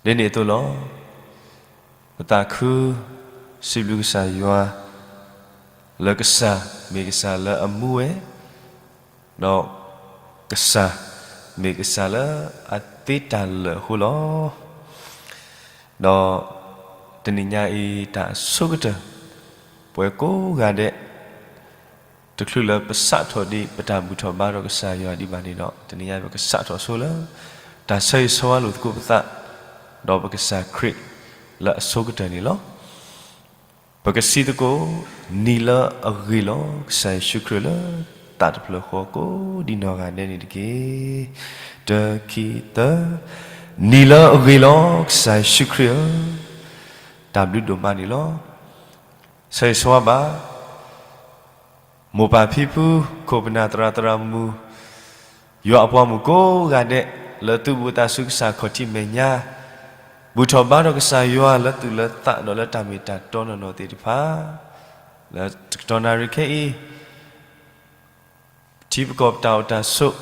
ဒ်န့ၣ်အသိးလီၤ. ပသးခုစံးဘျုးကစၢ်ယွၤ လၢကစၢ်မ့ၢ်ကစၢ်လၢအမူဝဲ, ဒီးကစၢ်မ့ၢ်ကစၢ်လၢအသ့တၢ်လၢာ်အဃိလီၤ. ဒီးတနံၤညါအံၤတၢ်အဆိကတၢၢ်, ပဝဲကိးဂၤဒဲး တချုးလၢပစးထီၣ်ဒံးပတၢ်ဘူၣ်ထီၣ်ဘါထီၣ်ကစၢ်ယွၤဒံးဘၣ်န့ၣ်ဒီး တနံၤညါပကစးထီၣ်ဆိလၢ တၢ်ဆၢဂ့ၤဆၢဝါလိာ်သကိးပသး, ဒီးပကစၢ်ခရံာ်လၢအဆိကတၢၢ်န့ၣ်လီၤ. ပကစံးသကိး, နံၤလၢအဂ့ၤလီၤ ကစၢ်ယ့ၣ်ၡူးခရံာ်လၢ သးတဖျၢၣ်ဃီကိးဒံးနီၢ်ဂၤဒဲးန့ၣ်တက့ၢ်. တၢ ခံ သၢ, နံၤလၢအဂ့ၤလီၤ ကစၢ်ယ့ၣ်ၡူးခရံာ်ဧၢ, တၢ်ဘျုးဒိၣ်မးန့ၣ်လီၤ. ဆၢဂ့ၤဆၢဝါဘၣ် မိၢ်ပၢ်ဖံဖု ခိၣ်ပနၢ်သရၣ်သရၣ်မုၣ်, ယွၤအပှၤမုၣ်ကိးဂၤဒဲး လၢသုဘူးသးဆူကစၢ်ခီၣ်ထံးမဲာ်ညါ, ဘူၣ်ထီၣ်ဘါထီၣ်ကစၢ်ယွၤလၢသူၣ်လၢသးဒီးလၢတၢ်မ့ၢ်တၢ်တီနီၢ်နီၢ်သ့ၣ်တဖၣ်, လၢတကတီၢ်နၣ်ရံၣ်ခဲအံၤ ထံပကီၢ်ပတၢ်အိၣ်တၢ်ဆိး,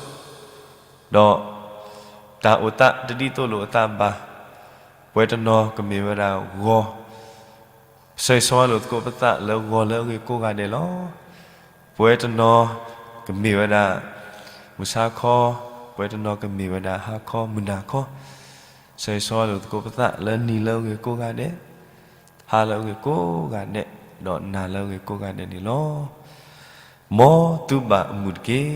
ဒီးတၢ်အိၣ်သးတဒ်သိးလိာ်အသးဘၣ်, ပှၤတနီၤကမ့ၢ်ဝဲဒၣ်ဂီၤ, ဆၢဂ့ၤဆၢဝါလိာ်သကိးပသးလၢဂီၤလၢအဂ့ၤကိးဂၤဒဲးလီၤ. ပှၤတနီၤကမ့ၢ်ဝဲဒၣ် မုၢ်ဆါခီ, ပှၤတနီၤကမ့ၢ်ဝဲဒၣ်ဟါခီ မုၢ်နၤခီ, ဆၢဂ့ၤဆၢဝါလိာ်သကိးပသးလၢနံၤလၢအဂ့ၤကိးဂၤဒဲး, ဟါလၢအဂ့ၤကိးဂၤဒဲး, ဒီးနၤလၢအဂ့ၤကိးဂၤဒဲးန့ၣ်လီၤ. မ်သုဘၣ်အမုာ်တက့ၢ်.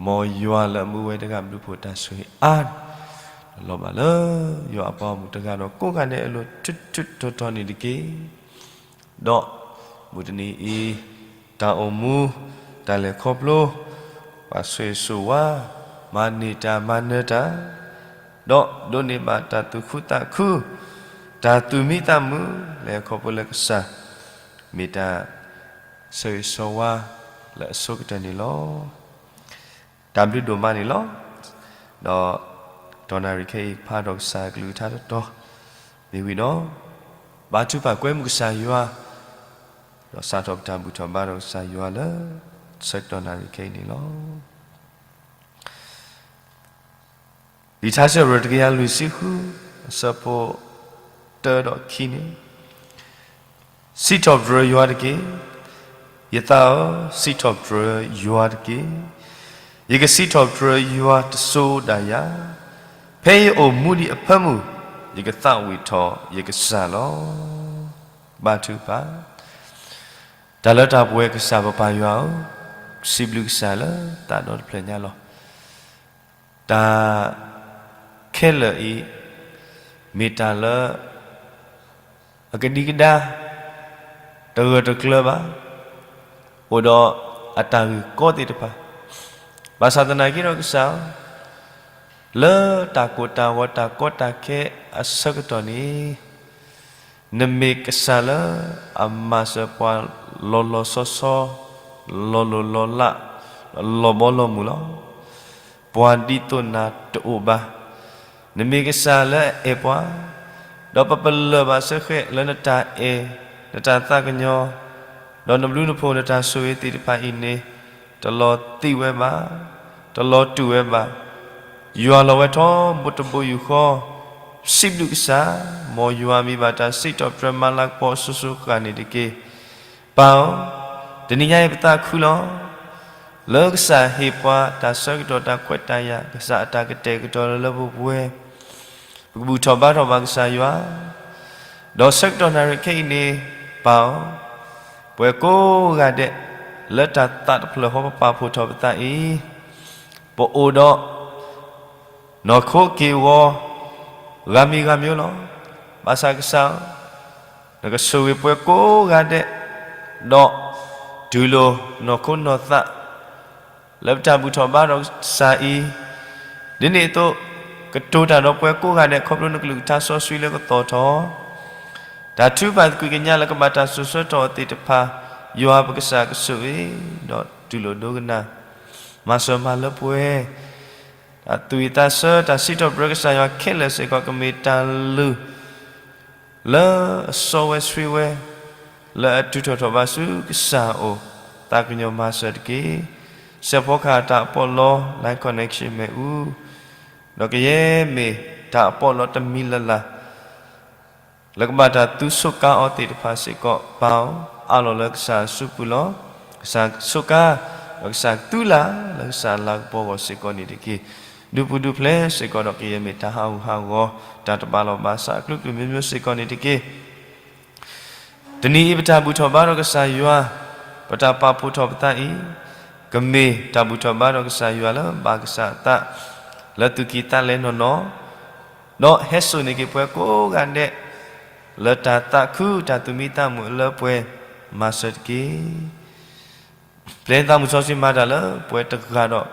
မ်ယွၤလၢအမူဝဲတဂၤဘျုးဖှိၣ်တၢ်ဆိၣ်ဂ့ၤအါ, လီၤဘၣ်လၢယွၤအပှၤမုၣ်တဂၤဒီးကိးဂၤဒဲးအလိၤ ထူထူတီတီန့ၣ်တက့ၢ်. ဒီးမုၢ်တနံၤအံၤ တၢ်အိၣ်မူ တၢ်လဲၤခီဖျိ ပှၤဆိၣ်ဂ့ၤဆိၣ်ဝါ မၤန့ၢ်တၢ်မၤနၢၤတၢ်, ဒီးဒိးန့ၢ်ဘၣ်တၢ်သူၣ်ခုသးခု တၢ်သူၣ်မံသးမုာ် လဲၤခီဖျိလၢကစၢ် မ့ၢ်တၢ်ဆၢဂ့ၤဆၢဝါလၢအဆိကတၢၢ်န့ၣ်လီၤ. တၢ်ဘျုးဒိၣ်မးန့ၣ်လီၤ. ဒီးတီၢ်နၣ်ရံၣ်ခဲအံၤ ဖးဒီးကစၢ်အကလုၢ်ကထါတတီၤမ့ၢ်ဝံၤဒီး ဘါထုကဖၣ်ကွဲမုာ်ကစၢ်ယွၤ, ဒီးစးထီၣ်ပတၢ်ဘူၣ်ထီၣ်ဘါထီၣ်ကစၢ်ယွၤလၢ ဆၢကတီၢ်နၣ်ရံၣ်ခဲအံၤန့ၣ်လီၤ. လံာ်ထါစံးထီၣ်ပတြၢၤတကယၤလွံၢ်ဆံဃု အဆၢဖိတၢဒီးခံန့ၣ်, စံးထီၣ်ပတြၢၤယွၤတက့ၢ်. ယသးဧၢ, စံးထီၣ်ပတြၢၤယွၤတက့ၢ်. ယကစံးထီၣ်ပတြၢၤယွၤတစိၤဒၣ်ယၤ, ဖဲယအိၣ်မူဒံးအဖၢမုၢ်, ယကသးဝံၣ်ထီၣ်ယကစၢ်လီၤ. ဘါထုကဖၣ်. တၢ်လၢတၢ်ပှဲၤကစၢ်ပပၢ်ယွၤဧၢ, စံးဘျုးကစၢ်လၢသးဒီတဖျၢၣ်ညါလီၤ. တၢ်ခဲလၢာ်အံၤ မ့ၢ်တၢ်လၢ အကဒံကဒါ တဂၢၢ်တကျၢၤဘၣ်, အိၣ်ဒီးအတၢ်ဂ့ၢ်ကီသ့ၣ်တဖၣ်, ဘၣ်ဆၣ်သနာ်က့ဒီးကစၢ်ဧၢ, လၢတၢ်ကိၢ်တၢ်ဂီၤတၢ်ကီတၢ်ခဲအဆၢကတီၢ်န့ၣ် နမ့ၢ်ကစၢ်လၢအမၤစၢၤပှၤလီၤလီၤဆီဆီ, လီၤလိၢ်လီၤလး, လီၤဘီလီၤမုၢ်လီၤ. ပှၤဒ်သိးနၤတအိၣ်ဘၣ်. နမ့ၢ်ကစၢ်လၢအအဲၣ်ပှၤ, ဒီးပပလၢၢ်ဘၣ်စ့ၢ်ကီးလၢနတၢ်အဲၣ်, နတၢ်သးကညီၤ, ဒီးနဘျုးနဖှိၣ်နတၢ်ဆိၣ်ဂ့ၤသ့ၣ်တဖၣ်အံၤန့ၣ်, တလီၤသံဝဲဘၣ်, တလီၤတူာ်ဝဲဘၣ်. ယွၤလီၤဝဲထီဘိတဘိယူၢ်ဃီ, စံးဘျုးကစၢ်, မ်ယွၤမံၤဘၣ်တၢ်စံးထီၣ်ပတြၢၤမၤလၤကပီၤအစိၤစိၤဃၣ်န့ၣ်တက့ၢ်. ပၢ်ဧၢ, တနံၤညါအံၤပသးခုလီၤ. လၢကစၢ်ဟ့ၣ်ပှၤတၢ်ဆၢကတီၢ်တၢ်ခွဲးတၢ်ယာ်, ကစၢ်အတၢ်ကတဲာ်ကတီၤလၢလၢပှဲၤပှဲၤ, ပကဘူၣ်ထီၣ်ဘါထီၣ်ဘၣ်ကစၢ်ယွၤ, ဒီးဆၢကတီၢ်နၣ်ရံၣ်ခဲအံၤန့ၣ်, ပၢ်ဧၢ, ပဝဲကိးဂၤဒဲး, လၢတၢ်သးတဖျၢၣ်ဃီပပာ်ဖှိၣ်ထီၣ်ပသးအံၤ, ပအိၣ်ဒီး နီၢ်ခိက့ၢ်ဂီၤ ဂၤမံၤဂၤမံၤလီၤ. ဘၣ်ဆၣ်ကစၢ်ဧၢ, နကဆိၣ်ဂ့ၤပှၤကိးဂၤဒဲး, ဒီးတူၢ်လိာ်နီၢ်ခိနီၢ်သး လၢပတၢ်ဘူၣ်ထီၣ်ဘါထီၣ်ကစၢ်အံၤ, ဒ်န့ၣ်အသိး ကတိၤတၢ်ဒီးပှၤကိးဂၤဒဲး ခီဖျိနကလုၢ်ကထါစီဆှံလၢကသီၣ်ထီၣ် တၢ်ထုကဖၣ်သကွံာ်ကညးလၢကဘၣ်တၢ်စိၤဆၢကတီၢ်သ့ၣ်တဖၣ်, ယွၤပကစၢ်ကဆိၣ်ဂ့ၤ, ဒီးတူၢ်လိာ်ဒိကနၣ်, မၤစၢၤမၤလၢပှဲၤ တၢ်သူၣ်ဝံၣ်သးဆၢ တၢ်စံးထီၣ်ပတြၢၤကစၢ်ယွၤခဲလၢာ်စ့ၢ်ကီး ကမ့ၢ်တၢ်လုၢ် လၢအစီဝဲဆှံဝဲ, လၢအတုၤထီၣ်ထီၣ်ဘၣ်ဆူကစၢ်အအိၣ်, သးကညီၤမၤစၢၤတက့ၢ်. စဲးဖီကဟၣ်တၢ်အပီးလီ Life Connection မ့ၣ်အူ, ဒီးကယဲၢ်မ့ၢ်တၢ်အပီးလီတမံၤလၢ်လၢ် လၢကဘၣ်တၢ်သူဆိးကါအီၤသ့ၣ်တဖၣ်စ့ၢ်ကီး ပၢ်ဧၢ, အးလီၤလၢကစၢ်အစုပူၤလီၤ. ကစၢ်ဆိးကါ, ဒီးကစၢ်ကသူလၢ်လၢကစၢ်လၤကပီၤအဂီၢ်စ့ၢ်ကီးန့ၣ်တက့ၢ်. ဒုးပူၤဒုးဖျဲးစ့ၢ်ကီးဒီးကယဲၢ်မ့ၢ်တၢ်ဟးဂူာ်ဟးဂီၤ, တၢ်တဘၣ်လီၢ်ဘၣ်စးအကလုာ်ကလုာ်မ့ၢ်မ့ၢ်စ့ၢ်ကီးန့ၣ်တက့ၢ်. တနံၤအံၤပတၢ်ဘူၣ်ထီၣ်ဘါဒီးကစၢ်ယွၤ, ပတၢ်ပာ်ဖှိၣ်ထီၣ်ပသးအံၤ, ကမ့ၢ်တၢ်ဘူၣ်ထီၣ်ဘါဒီးကစၢ်ယွၤလၢဘၣ်ကစၢ်အသး, လၢသူၣ်ကံၢ်သးလဲနီၢ်နီၢ်, ဒီးဟဲစိာ်န့ၢ်က့ၤပှၤကိးဂၤဒဲး, လၢတၢ်သးခုတၢ်သူၣ်မံသးမုာ်လၢပှဲၤမၤစၢၤတက့ၢ်. ပျဲသးမုာ်စီဆှံမၤတၢ်လၢပှဲၤတဂၤဒီး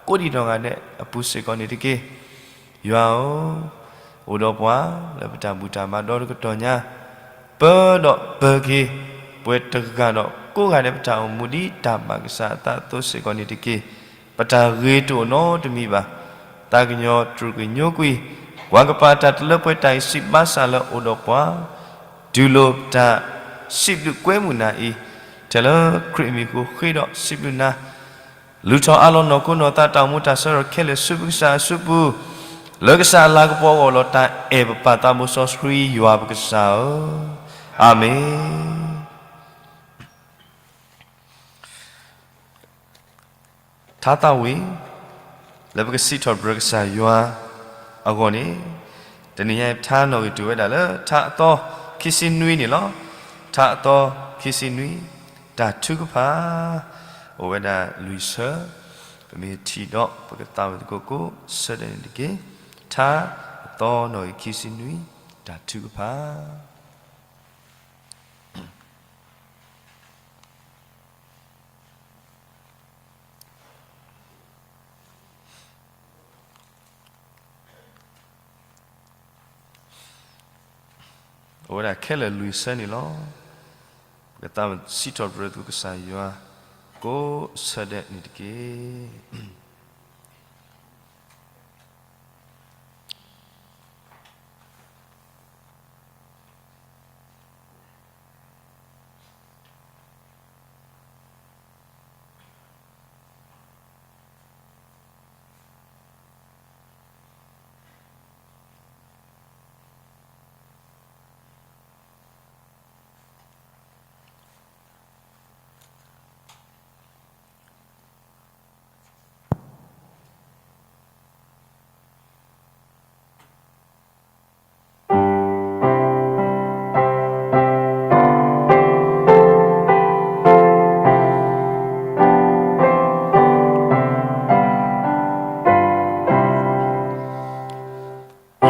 ကိးဒံးနီၢ်ဂၤဒဲးအပူၤစ့ၢ်ကီးန့ၣ်တက့ၢ်. ယွၤဧၢ, အိၣ်ဒီးပှၤလၢပတၢ်ဘူၣ်တၢ်ဘါဒီတကတီၢ်ညါ, ပၢဒီးပၢၤက့ၤ ပှဲၤတဂၤဒီးကိးဂၤဒဲးပတၢ်အိၣ်မူဒ်တၢ်ဘၣ်ကစၢ်အသးအသိးစ့ၢ်ကီးန့ၣ်တက့ၢ်. ပတၢ်ဂ့ၤတအိၣ်နီတမံၤဘၣ်. သးကညီၤတြူာ်ကညိကွံာ်, ကွၢ်ကပၤတၢ်တလၢပှဲၤတၢ်အံၤစံးဘၣ်ဆၣ်လၢအိၣ်ဒီးပှၤ, တူၢ်လိာ်ပတၢ်စံးဘျုးကွဲမုာ်နၤအံၤ, ထဲလၢခရံာ်အမံၤအဃိဃ့ဒီးစံးဘျုးနၤ လုၢ်ထီၣ်အးလီၤနီၢ်ခိနီၢ်သးတၢ်အိၣ်မူတၢ်ဆၢထီၣ်ခဲလၢာ်ဆူပကစၢ်အစုပူၤ, လၢကစၢ်အလၤကပီၤအဂီၢ်လီၤ. တၢ်အဲၣ်ပပၢ်သးဘိစီဆှံယွၤပကစၢ်ဧၢ, အၤမ့ၣ်. ထါသးဝံၣ် လၢပကစံးထီၣ်ပတြၢၤကစၢ်ယွၤအဂီၢ်န့ၣ်, တနံၤညါအံၤပထါနီၣ်ဂံၢ်တုၤဝဲဒၣ်လၢ ထါအသီခံဆံနွံန့ၣ်လီၤ. ထါအသီခံဆံနွံ, တၢ်ထုကဖၣ်, အိၣ်ဝဲဒၣ်လွံၢ်ဆၢ, ပမ့ၢ်ထံၣ်ဒီးပကသးဝံၣ်သကိးကိးဆၢဒဲးန့ၣ်တက့ၢ်. ထါအသီနီၣ်ဂံၢ်ခံဆံနွံ, တၢ်ထုကဖၣ် အိၣ်ဝဲဒၣ်ခဲလၢာ်လွံၢ်ဆၢန့ၣ်လီၤ. ပကသးဝံၣ်စံးထီၣ်ပတြၢၤသုကစၢ်ယွၤ ကိးဆၢဒဲးန့ၣ်တက့ၢ်.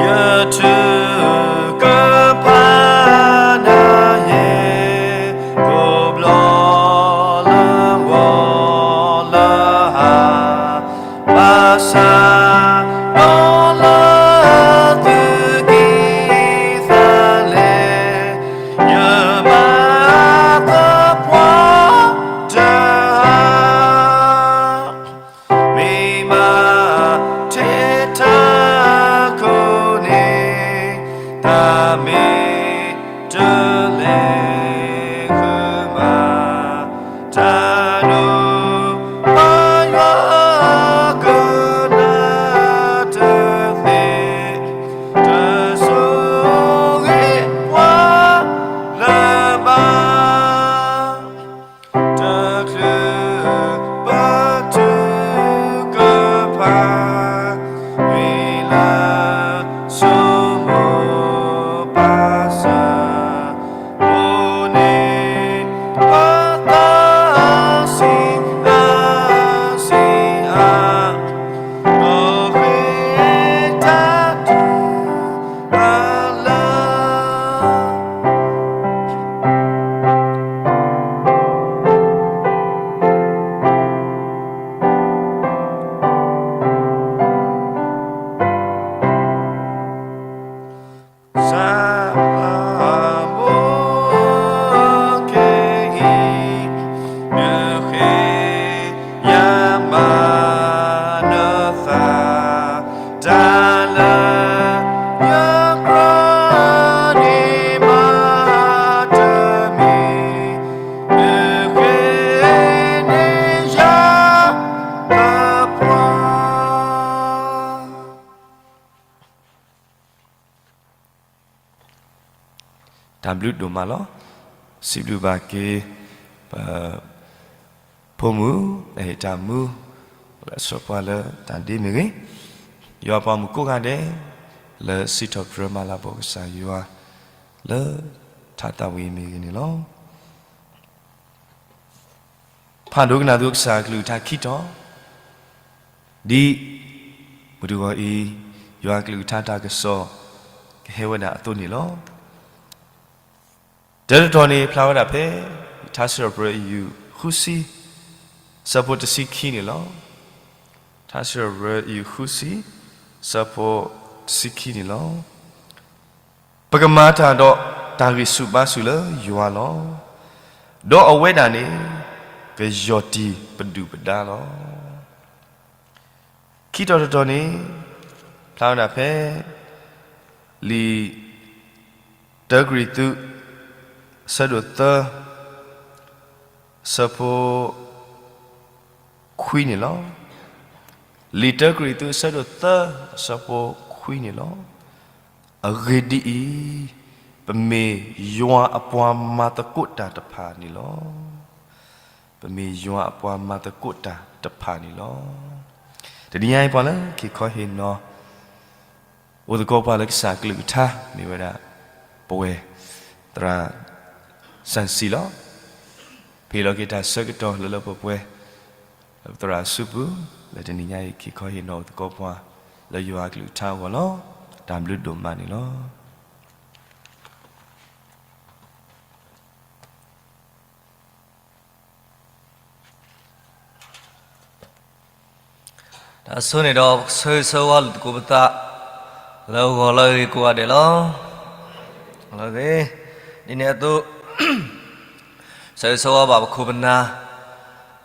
ယထုကဖၣ်နၤယဲၢ်, ကိးဘျီလၢဂီၤလၢဟါ, ဘၣ်ဆၣ်ဒီးလၢသုကံၢ်သးလဲ, ယဘၣ်သပှၢ်တၢ် မ့ၢ်ဘၣ်ထဲတၢ်ခိၣ်န့ၣ်, တၢ်မ့ၢ်တလဲၤဃုာ်မး, တၢ်ဒိၣ်ပယွၤကနၢတသ့, တၢ်ဆိၣ်ဂ့ၤပှၤလၢဘၣ် တချုးပထုကဖၣ်, မ့ၢ်လၢဆိမိၣ်ပၢ်စၢၤ, အိၣ်န့ၣ်ပသးဆံးအါဆံးအါ, ဒီးဃ့တၢ်ဒုးအလၢ စၤမိၤအ့ၣ်အံၤ, နဃ့ယၤမၤနသး, တၢ်လၢယကြၢးန့ၢ်မၤတမံၤ, နဃ့န့ၢ်ယၤလၢပှၤ တၢ်ဘျုးဒိၣ်မးလီၤ. စံးဘျုးဘၣ်က့ၤ ပ ဖိမုၣ် အဟ့ၣ်တၢ်မူ လၢအဆှၢပှၤလၢတၢ်ဒ့မ့ၢ်ဂ့ၤ, ယွၤပှၤမုၣ်ကိးဂၤဒဲး လၢစံးထီၣ်ပတြၢၤမၤလၤကပီၤကစၢ်ယွၤ လၢထးသးဝံၤမ့ၢ်ဂ့ၤန့ၣ်လီၤ. ဖးဒိၣ်ကနၣ်သိကစၢ်အကလုၢ်ကထါခံတီၤ, ဒ်မုၢ်တဂီၤအံၤ ယွၤအကလုၢ်ကထါတၢ်ကစီၣ် ကဟဲဝဲဒၣ်အသိးန့ၣ်လီၤ. တၢတတီၤန့ၣ် ဖျါဝဲဒၣ်ဖဲ ထါစံးထီၣ်ပတြၢၤ အယူၢ်ဃုဆံ ဆၢဖိတဆံခံန့ၣ်လီၤ. ထါစံးထီၣ်ပတြၢၤ အယူၢ်ဃုဆံ ဆၢဖိတဆံခံန့ၣ်လီၤ. ပကမၤတၢ်ဒီးတၢ်ဂံၢ်ဆူၣ်ဘါဆူၣ်လၢယွၤလီၤ. ဒီးအဝဲဒၣ်န့ၣ် ကယီၢ်တံၢ်ပဒုၣ်ပဒါလီၤ. ခံတီၤတတီၤန့ၣ် ဖျါဝဲဒၣ်ဖဲ လံာ်တၢကရံၣ်သူး အဆၢဒိၣ်သၢ အဆၢဖိ ခွံန့ၣ်လီၤ. လံာ်တၢကရံၣ်သူးအဆၢဒိၣ်သၢ အဆၢဖိခွံန့ၣ်လီၤ. အဂ့ၢ်ဒ်အံၤ, ပမ့ၢ်ယွၤအပှၤမၤသကိးတၢ်တဖၣ်န့ၣ်လီၤ. ပမ့ၢ်ယွၤအပှၤမၤသကိးတၢ်တဖၣ်န့ၣ်လီၤ. တနံၤညါအံၤ ပှၤလၢက့ၤခီဟ့ၣ်နီၤ အိၣ်သကိးပှၤလၢကစၢ်ကလုၢ်ကထါ မ့ၢ်ဝဲဒၣ် ပဝဲသရၣ်စၣ်စံၣ်လီၤ. ပဟ့ၣ်လီၤက့ၤတၢ်ဆၢကတီၢ်လၢလၢပှဲၤပှဲၤ လၢပသရၣ်အစုပူၤ လၢတနံၤညါအံၤ က့ၤခီဟ့ၣ်နီၤအိၣ်သကိးပှၤ လၢယွၤအကလုၢ်ကထါအဂီၢ်လီၤ. တၢ်ဘျုးဒိၣ်မးန့ၣ်လီၤ. တၢ်ဆိန့ၣ်ဒီး ပကဆၢဂ့ၤဆၢဝါလိာ်သကိးပသး လၢဂီၤလၢအဂ့ၤကိးဂၤဒဲးလီၤ. လၢအဂ့ၤ, ဒ်န့ၣ်အသိး ဆၢဂ့ၤဆၢဝါဘၣ်ပခိၣ်ပနၢ်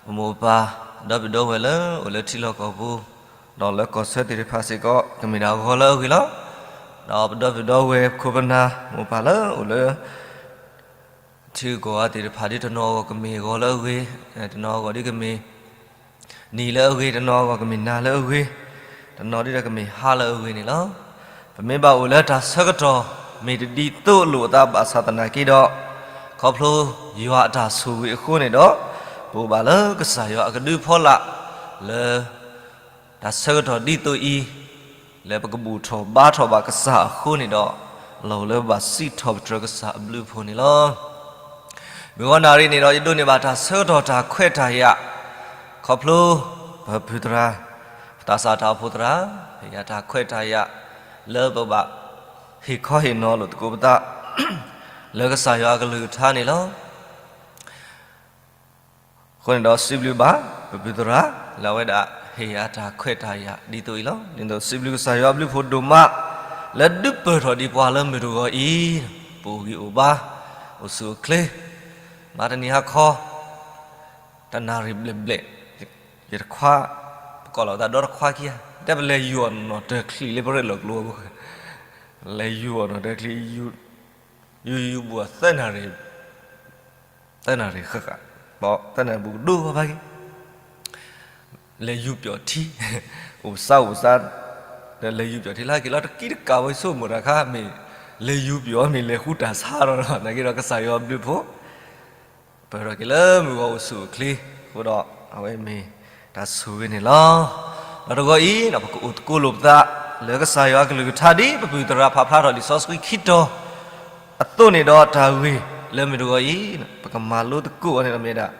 ပမိၢ်ပၢ် ဒီပုၢ်ဒီဝဲၢ်လၢအိၣ်လၢထံလီၢ်ကီၢ်ပူၤ ဒီးလၢကီၢ်ဆၢသ့ၣ်တဖၣ်စ့ၢ်ကီး ကမ့ၢ်ဒၣ်ဂီၤလၢအဂ့ၤလီၤ. ဒီးပဒီပုၢ်ဒီဝဲၢ်ပခိၣ်ပနၢ်မိၢ်ပၢ်လၢအိၣ်လၢ ထံဂုၤကီၢ်ဂၤသ့ၣ်တဖၣ် ဒ်တနီၤအဂီၢ်ကမ့ၢ်ဂီၤလၢအဂ့ၤ, တနီၤအဂီၢ်ဒ်ကမ့ၢ် နံၤလၢအဂ့ၤ, တနီၤအဂီၢ်ကမ့ၢ်နၤလၢအဂ့ၤ, တနီၤဒ်ဒီးကမ့ၢ်ဟါလၢအဂ့ၤန့ၣ်လီၤ. ပမ့ၢ်ဘၣ်အိၣ်လၢတၢ်ဆၢကတီၢ် မ့ၢ်တဒ်သိးလိာ်အသးဘၣ်ဆၣ်သနာ်က့ဒီး, ခီဖျိယွၤအတၢ်ဆိၣ်ဂ့ၤအဃိန့ၣ်ဒီး, ပအိၣ်ဘၣ်လၢကစၢ်ယွၤအကဒုအဖီလာ်လၢ တၢ်ဆၢကတီၢ်ဒ်သိးအံၤ, လၢပကဘူၣ်ထီၣ်ဘါထီၣ်ဘၣ်ကစၢ်အဃိန့ၣ်ဒီး, လီၢ်လၢပဘၣ်စံးထီၣ်ပတြၢၤကစၢ်အဘျုးအဖှိၣ်န့ၣ်လီၤ. မုၢ်ဂီၤနၣ်ရံၣ်န့ၣ်ဒီး ယဒိးန့ၢ်ဘၣ်တၢ်ဆၢကတီၢ်တၢ်ခွဲးတၢ်ယာ်, ခီဖျိပဖုသရၣ်, ပသးစၢ်တၢ်အိၣ်ဖှိၣ်သရၣ်, ဟ့ၣ်ယၤတၢ်ခွဲးတၢ်ယာ်, လၢပဘၣ်ဟ့ၣ်ခီဟ့ၣ်နီၤလိာ်သကိးပသး လၢကစၢ်ယွၤအကလုၢ်ကထါန့ၣ်လီၤ. အဃိန့ၣ်ဒီးစံးဘျုးဘၣ် ပဖုသရၣ် လၢအဝဲဒၣ်ဟ့ၣ်ယၤတၢ်ခွဲးတၢ်ယာ်ဒ်သိးအံၤလီၤ. ဒ်သိးစံးဘျုးကစၢ်ယွၤအဘျုးအဖှိၣ်ဒိၣ်မး လၢဒုးပၢၢ်ထီၣ်ဒံးပှၤလၢမုၢ်တဂီၤအံၤ, ပအိၣ်ဂံၢ်အိၣ်ဘါ, အိၣ်ဆူၣ်အိၣ်ချ့, မၤတနံၤဟါခီ တနၣ်ရံၣ်ဘျဲၣ်ဘျဲၣ်, ယတခွါ, ပကိးလီၤသးဒီတခွါခံဂၤ, တဲပလဲၤယူၤအီၣ်နီၢ်တၢ်ချံးလၢပရဲၣ်လီၤကျိအပူၤ, လဲၤယူၤအီၣ်နီၢ်တၢ်ချံး, ယူၤယူၤဘူးအီၤသၢနၣ်ရံၣ်, သၢနၣ်ရံၣ်ဃၣ်ဃၣ်, သၢနၣ်ရံၣ်ဘူးကဒိၣ်ဘၣ်က့ၤ, လဲၤယူၤပၠီၣ်ထံ, အိၣ်စါအိၣ်စါ, ဒီးလဲၤယူၤပၠီၣ်ထံလၢက့ၤလီၤ တကံတကးဝဲဆိကမိၣ်တၢ်ခါ မ့ၢ်လဲၤယူၤပၠီၣ် မ့ၢ်လဲၤဃူတၢ်ဆါဒီး နာ်က့ဒီးကစၢ်ယွၤအဘျုးအဖှိၣ် ပၢၢ်ထီၣ်က့ၤလၢမုၢ်ဂီၤအိၣ်ဆူၣ်အိၣ်ချ့, အဃိဒီးအဝဲမ့ၢ်တၢ်ဆိၣ်ဂ့ၤန့ၣ်လီၤ. ဒီးတဂီၤအံၤ ပကအိၣ်သကိးလိာ်ပသး လၢကစၢ်ယွၤအကလုၢ်ကထါဒ် ပဖုသရၣ်ဖးဖျါထီၣ်လံာ်စီဆှံခံတီၤ အသိးန့ၣ်ဒီးတၢ်ဂ့ၢ်လၢမုၢ်တဂီၤအံၤ ပကမၤလိသကိးအီၤန့ၣ်ဒီးမ့ၢ်ဒၣ်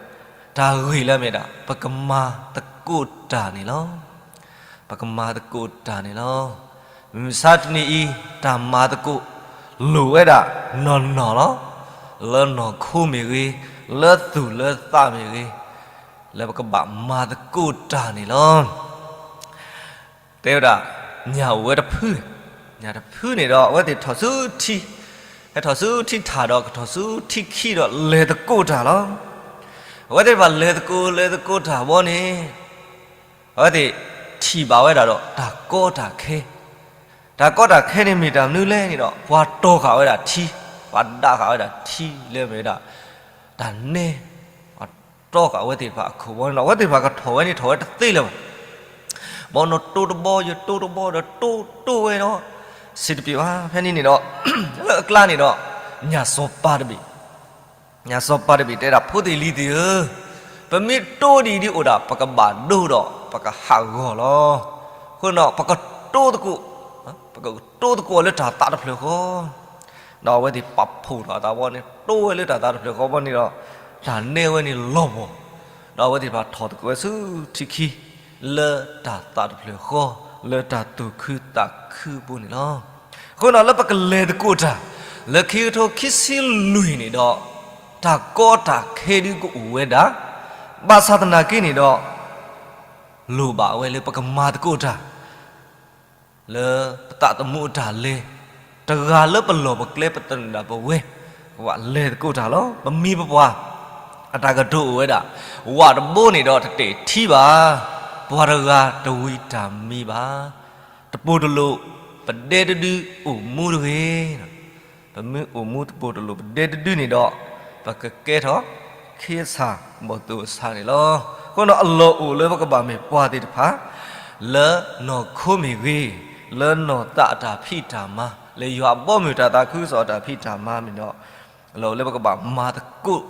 တၢ်ဂ့ၢ်လၢမ့ၢ်ဒၣ် ပကမၤသကိးတၢ်န့ၣ်လီၤ. ပကမၤသကိးတၢ်န့ၣ်လီၤ. မုၢ်မဆါတနံၤအံၤ တၢ်မၤသကိး လိၣ်ဝဲဒၣ်နီၢ်နီၢ်လီၤ. လၢနီၢ်ခိမ့ၢ်ဂ့ၤ, လၢသူၣ်လၢသးမ့ၢ်ဂ့ၤ, လၢပကဘၣ်မၤသကိးတၢ်န့ၣ်လီၤ. တဲဝဲဒၣ် ညၣ်အိၣ်ဝဲတဖု, ညၣ်တဖုန့ၣ်ဒီး အဝဲသ့ၣ်ထီၣ်ဆူထံ, ဟဲထီၣ်ဆူထံထၣ်ဒီး ကထီၣ်ဆူထံခံဒီး လဲၤသကိးတၢ်လီၤ. အဝဲသ့ၣ်တဖၣ်လဲၤသကိး လဲၤသကိးတၢ်ဘီန့ၣ် အဝဲသ့ၣ်ထံၣ်ဘၣ်ဝဲဒၣ်ဒီး တၢ်ကီတၢ်ခဲ, တၢ်ကီတၢ်ခဲန့ၣ်မ့ၢ်တၢ်မနုၤလဲၣ်န့ၣ်ဒီး ပှၤတီၢ်ဃာ်ဝဲဒၣ်ထံ, ပှၤဒၣ်ဃာ်ဝဲဒၣ်ထံလၢမ့ၢ်ဝဲဒၣ် တၢ်နဲ, ပှၤတီၢ်ဃာ်အဝဲသ့ၣ်တဖၣ်အခိၣ်ဘီန့ၣ်ဒီး အဝဲသ့ၣ်တဖၣ်ကထီၣ်ဝဲန့ၣ်ထီၣ်ဝဲတသ့လၢၤဘၣ်. ဘီနီၢ်တိၢ်တဘီ ယတိၢ်တဘီဒီးတိၢ်တိၢ်ဝဲဒီး စံးတပ့ၤဘၣ်. ဖဲန့ၣ်န့ၣ်ဒီး လၢအကျါန့ၣ်ဒီး ညၣ်စီၤပၤတဘ့ၣ်, ညၣ်စီၤပၤတဘ့ၣ်တဲဒၣ် ဖိသ့ၣ်လံၤသ့ၣ်ဧၢ, ပမ့ၢ်တိၢ်ဒ်အံၤဒ်အိၣ်ဒၣ် ပကဘၣ်ဒိဒီးပကဟးဂီၤလီၤ. အဃိဒီး ပကတိၢ်သကိး, ပကတိၢ်သကိးလၢတၢ်သးတဖျၢၣ်ဃီ, ဒီးအဝဲသ့ၣ်ပာ်ဖှိၣ်ထီၣ်အသးဘီန့ၣ် တိၢ်ဝဲလၢတၢ်သးတဖျၢၣ်ဃီဘီန့ၣ်ဒီး တၢ်နဲဝဲန့ၣ်လီၤပှီၢ်, ဒီးအဝဲသ့ၣ်တဖၣ်ထီၣ်သကိးဝဲဆူထံခံ လၢတၢ်သးတဖျၢၣ်ဃီ, လၢတၢ်သူၣ်ခုသးခုအပူၤန့ၣ်လီၤ. အဃိဒီးလၢပကလဲၤသကိးတၢ် လၢခံကထိခံဆံလွံၢ်န့ၣ်ဒီး တၢ်ကီတၢ်ခဲဒုကအိၣ်ဝဲဒၣ်, ဘၣ်ဆၣ်သနာ်က့န့ၣ်ဒီး လိၣ်ဘၣ်ဝဲလၢပကမၤသကိးတၢ် လၢပသးသမူအတၢ်လဲၤ, တဂၤလၢပလီၢ်ပကျဲပသနၢၣ်ဒၣ်ပဝဲ, ပဘၣ်လဲၤသကိးတၢ်လီၤ. ပမံၤပပှၢ် အတၢ်ကတိၤအိၣ်ဝဲဒၣ်, ဝၣ်တဘိန့ၣ်ဒီးတတဲာ်ထံဘၣ်, ပှၤတဂၤတဝံၤတၢ်မံဘၣ်, တပိၤတလိာ် ပဒဲတဒုအိၣ်မူတဂ့ၤ. ပမ့ၢ်အိၣ်မူတပိၤတလိာ်ပဒဲတဒုန့ၣ်ဒီး ပကကဲထီၣ်ခ့အဆၣ်ဘီၣ်သိၣ်အဆၣ်န့ၣ်လီၤ. အဃိဒီးအလီၢ်အိၣ်လၢပကဘၣ်မ့ၢ်ပှၤသ့ၣ်တဖၣ် လၢနီၢ်ခိမ့ၢ်ဂ့ၤ, လၢနီၢ်သးအတၢ်ဖံးတၢ်မၤ, လၢယွၤအဘီအမုၢ်တၢ်သးခုကစီၣ်အတၢ်ဖံးတၢ်မၤမ့ၢ်ဒီး အလီၢ်အိၣ်လၢပကဘၣ်မၤသကိး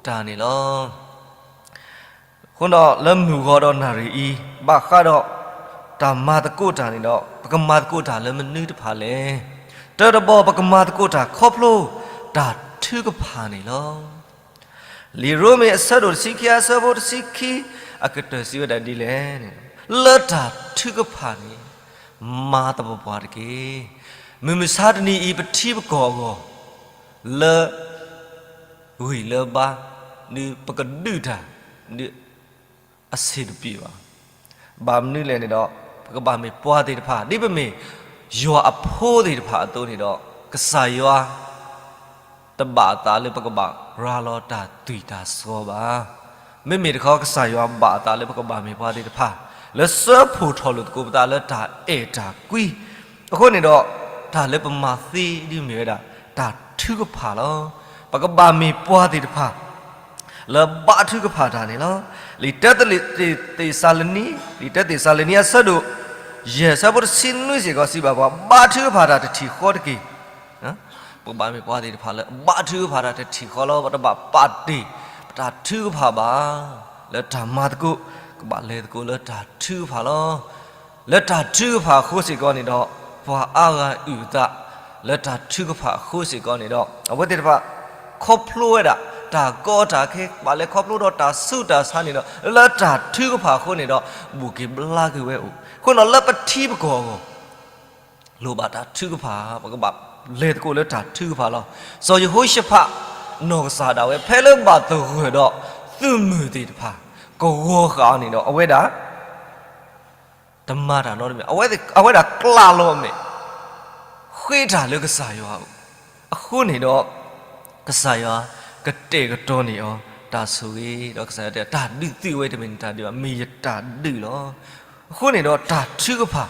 တၢ်န့ၣ်လီၤ. အဃိဒီးလၢမုၢ်ဂီၤဒီးနၣ်ရံၣ်အံၤ ဘၣ်ဃးဒီးတၢ်မၤသကိးတၢ်န့ၣ်ဒီး ပကမၤသကိးတၢ်လၢမနုၤတဖၣ်လဲၣ်. တၢတဘီ ပကမၤသကိးတၢ်ခီဖျိတၢ်ထုကဖၣ်န့ၣ်လီၤ. လံာ်ရိမ့ၤအဆၢဒိၣ်တဆံခံ အဆၢဖိတဆံခံ အကတၢၢ်စံးဝဲဒၣ်ဒ်လဲၣ်န့ၣ်, လၢတၢ်ထုကဖၣ်န့ၣ် မၤသပှၢ်ပှၢ်တက့ၢ်. မုၢ်မဆါတနံၤအံၤ ပထံပကီၢ်အဂီၢ် လၢ ဂံၢ်လၢဘါ ဒုးပကဒုးတၢ် ဒုးအဆင်တပြေဘၣ်. ဘၣ်မနုၤလဲၣ်န့ၣ်ဒီး ပကဘၣ်မ့ၢ်ပှၤသ့ၣ်တဖၣ် ဒ်ပမ့ၢ်ယွၤအဖိသ့ၣ်တဖၣ်အသိးန့ၣ်ဒီး ကစၢ်ယွၤ တဘၣ်အသးလၢပကဘၣ်ရၤလီၤတၢ်သွံၣ်တၢ်စီဘၣ်. မ့မ့ၢ်တခီ ကစၢ်ယွၤဘၣ်အသးလၢပကဘၣ်မ့ၢ်ပှၤသ့ၣ်တဖၣ် လၢစၢဖှိၣ်ထီၣ်လိာ်သကိးပသးလၢတၢ်အဲၣ်တၢ်ကွံ အဃိန့ၣ်ဒီး တၢ်လၢပမၤသ့ဒ်မ့ၢ်ဝဲဒၣ် တၢ်ထုကဖၣ်လီၤ. ပကဘၣ်မ့ၢ်ပှၤသ့ၣ်တဖၣ် လၢဘါထုကဖၣ်တၢ်န့ၣ်လီၤ. လံာ်တၢသ့းစၤလနံ, လံာ်တၢသ့းစၤလနံအဆၢဒိၣ် ယဲၢ်ဆၢဖိတဆံနွံစ့ၢ်ကီးစံးဘၣ်ပှၤ ဘါထုကဖၣ်တၢ်တထံၣ်ဃီတက့ၢ်. ပကဘၣ်မ့ၢ်ပှၤသ့ၣ်တဖၣ်လၢ ဘါထုကဖၣ်တၢ်တထံၣ်ဃီလီၤ. ပတဘၣ်ပာ်တ့ၢ် ပတၢ်ထုကဖၣ်ဘၣ်. လၢတၢ်မၤသကိး ကဘၣ်လဲၤသကိးလၢတၢ်ထုကဖၣ်လီၤ. လၢတၢ်ထုကဖၣ်အဃိစ့ၢ်ကီးန့ၣ်ဒီး ပှၤအါဂၤအုၣ်အသး လၢတၢ်ထုကဖၣ်အဃိစ့ၢ်ကီးန့ၣ်ဒီး အဝဲသ့ၣ်တဖၣ် ခီဖျိဝဲဒၣ် တၢ်ကီတၢ်ခဲ ကဘၣ်လဲၤခီဖျိဒီးတၢ်ဆူးတၢ်ဆါန့ၣ်ဒီး လၢတၢ်ထုကဖၣ်အဃိန့ၣ်ဒီး ဘူးက့ၤဘျါက့ၤဝဲအိၣ်. အဃိန့ၣ်ဒီးလၢပထံပကီၢ်အဂီၢ် လိၣ်ဘၣ်တၢ်ထုကဖၣ်, ပကဘၣ်လဲၤသကိးလၢတၢ်ထုကဖၣ်လီၤ. စီၤယဟိၤၡဖး နီၢ်ကစၢ်ဒၣ်ဝဲ ဖဲလၢဘၣ်သဂၢၢ်ဒီးသုးမုၢ်သ့ၣ်တဖၣ် ကဝီၤဃာ်အီၤန့ၣ်ဒီး အဝဲဒၣ် တမၤတၢ်နီတမံၤ, အဝဲဒၣ်ကျးလီၤအမဲာ် ဃ့တၢ်လၢကစၢ်ယွၤအအိၣ်. အဃိန့ၣ်ဒီး ကစၢ်ယွၤကတဲာ်ကတီၤန့ၢ်အီၤ တၢ်ဆိၣ်ဂ့ၤ, ဒီးကစၢ်ယွၤတဲ တၢ်ဒုးသုးဝဲတမ့ၢ်နတၢ်ဒုးဘၣ်, မ့ၢ်ယတၢ်ဒုးလီၤ. အဃိန့ၣ်ဒီးတၢ်ထုကဖၣ်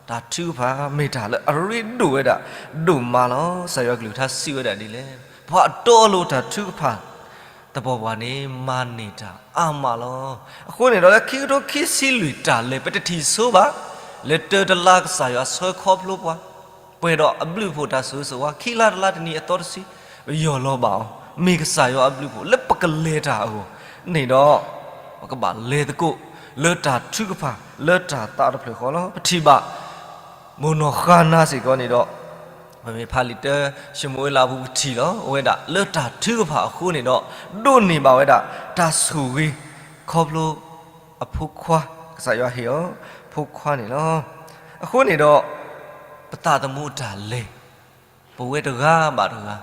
တၢ်ထုကဖၣ်မ့ၢ်တၢ်လၢအရ့ဒိၣ်ဝဲဒၣ်ဒိၣ်မးလီၤ. ကစၢ်ယွၤကလုၢ်ကထါစံးဝဲဒၣ်ဒ်လဲၣ်, ပှၤအတီအလိၤတၢ်ထုကဖၣ် သပှၢ်ပှၢ်န့ၣ် မၤန့ၢ်တၢ်အါမးလီၤ. အဃိန့ၣ်ဒီးလၢခံကထိခံဆံလွံၢ်တၢ်လဲၤ ပတထံၣ်ဆိဘၣ်, လၢတၢတလါကစၢ်ယွၤဆှၢခီဖျိပှၤ ပှဲၤဒီးအဘျုးအဖှိၣ်တၢ်ဆိၣ်ဂ့ၤဆိၣ်ဝါ, ခံလါတလါတနံၤအသီတဆံ ပယီၢ်လီၤဘၣ်အီၤ, မ့ၢ်ကစၢ်ယွၤအဘျုးအဖှိၣ်လၢပကလဲၤတၢ်အဂီၢ်န့ၣ်ဒီး ပကဘၣ်လဲၤသကိး လၢတၢ်ထုကဖၣ် လၢတၢ်သးတဖျၢၣ်ဃီလီၤ. ပထံၣ်ဘၣ် မိၢ်နီၢ်ဃါနၤစ့ၢ်ကီးန့ၣ်ဒီး ပမ့ၢ်ဖးလံာ်တၢ ၡမူၤအ့လးအပူၤ ပထံၣ်လီၤ. အဝဲဒၣ်လၢတၢ်ထုကဖၣ်အဃိန့ၣ်ဒီး ဒိးန့ၢ်ဘၣ်ဝဲဒၣ် တၢ်ဆိၣ်ဂ့ၤ ခီဖျိ အဖိခွါ, ကစၢ်ယွၤဟ့ၣ်အီၤ ဖိခွါန့ၣ်လီၤ. အဃိန့ၣ်ဒီး ပသးသမူတၢ်လဲၤ ပဝဲတဂၤဘၣ်တဂၤ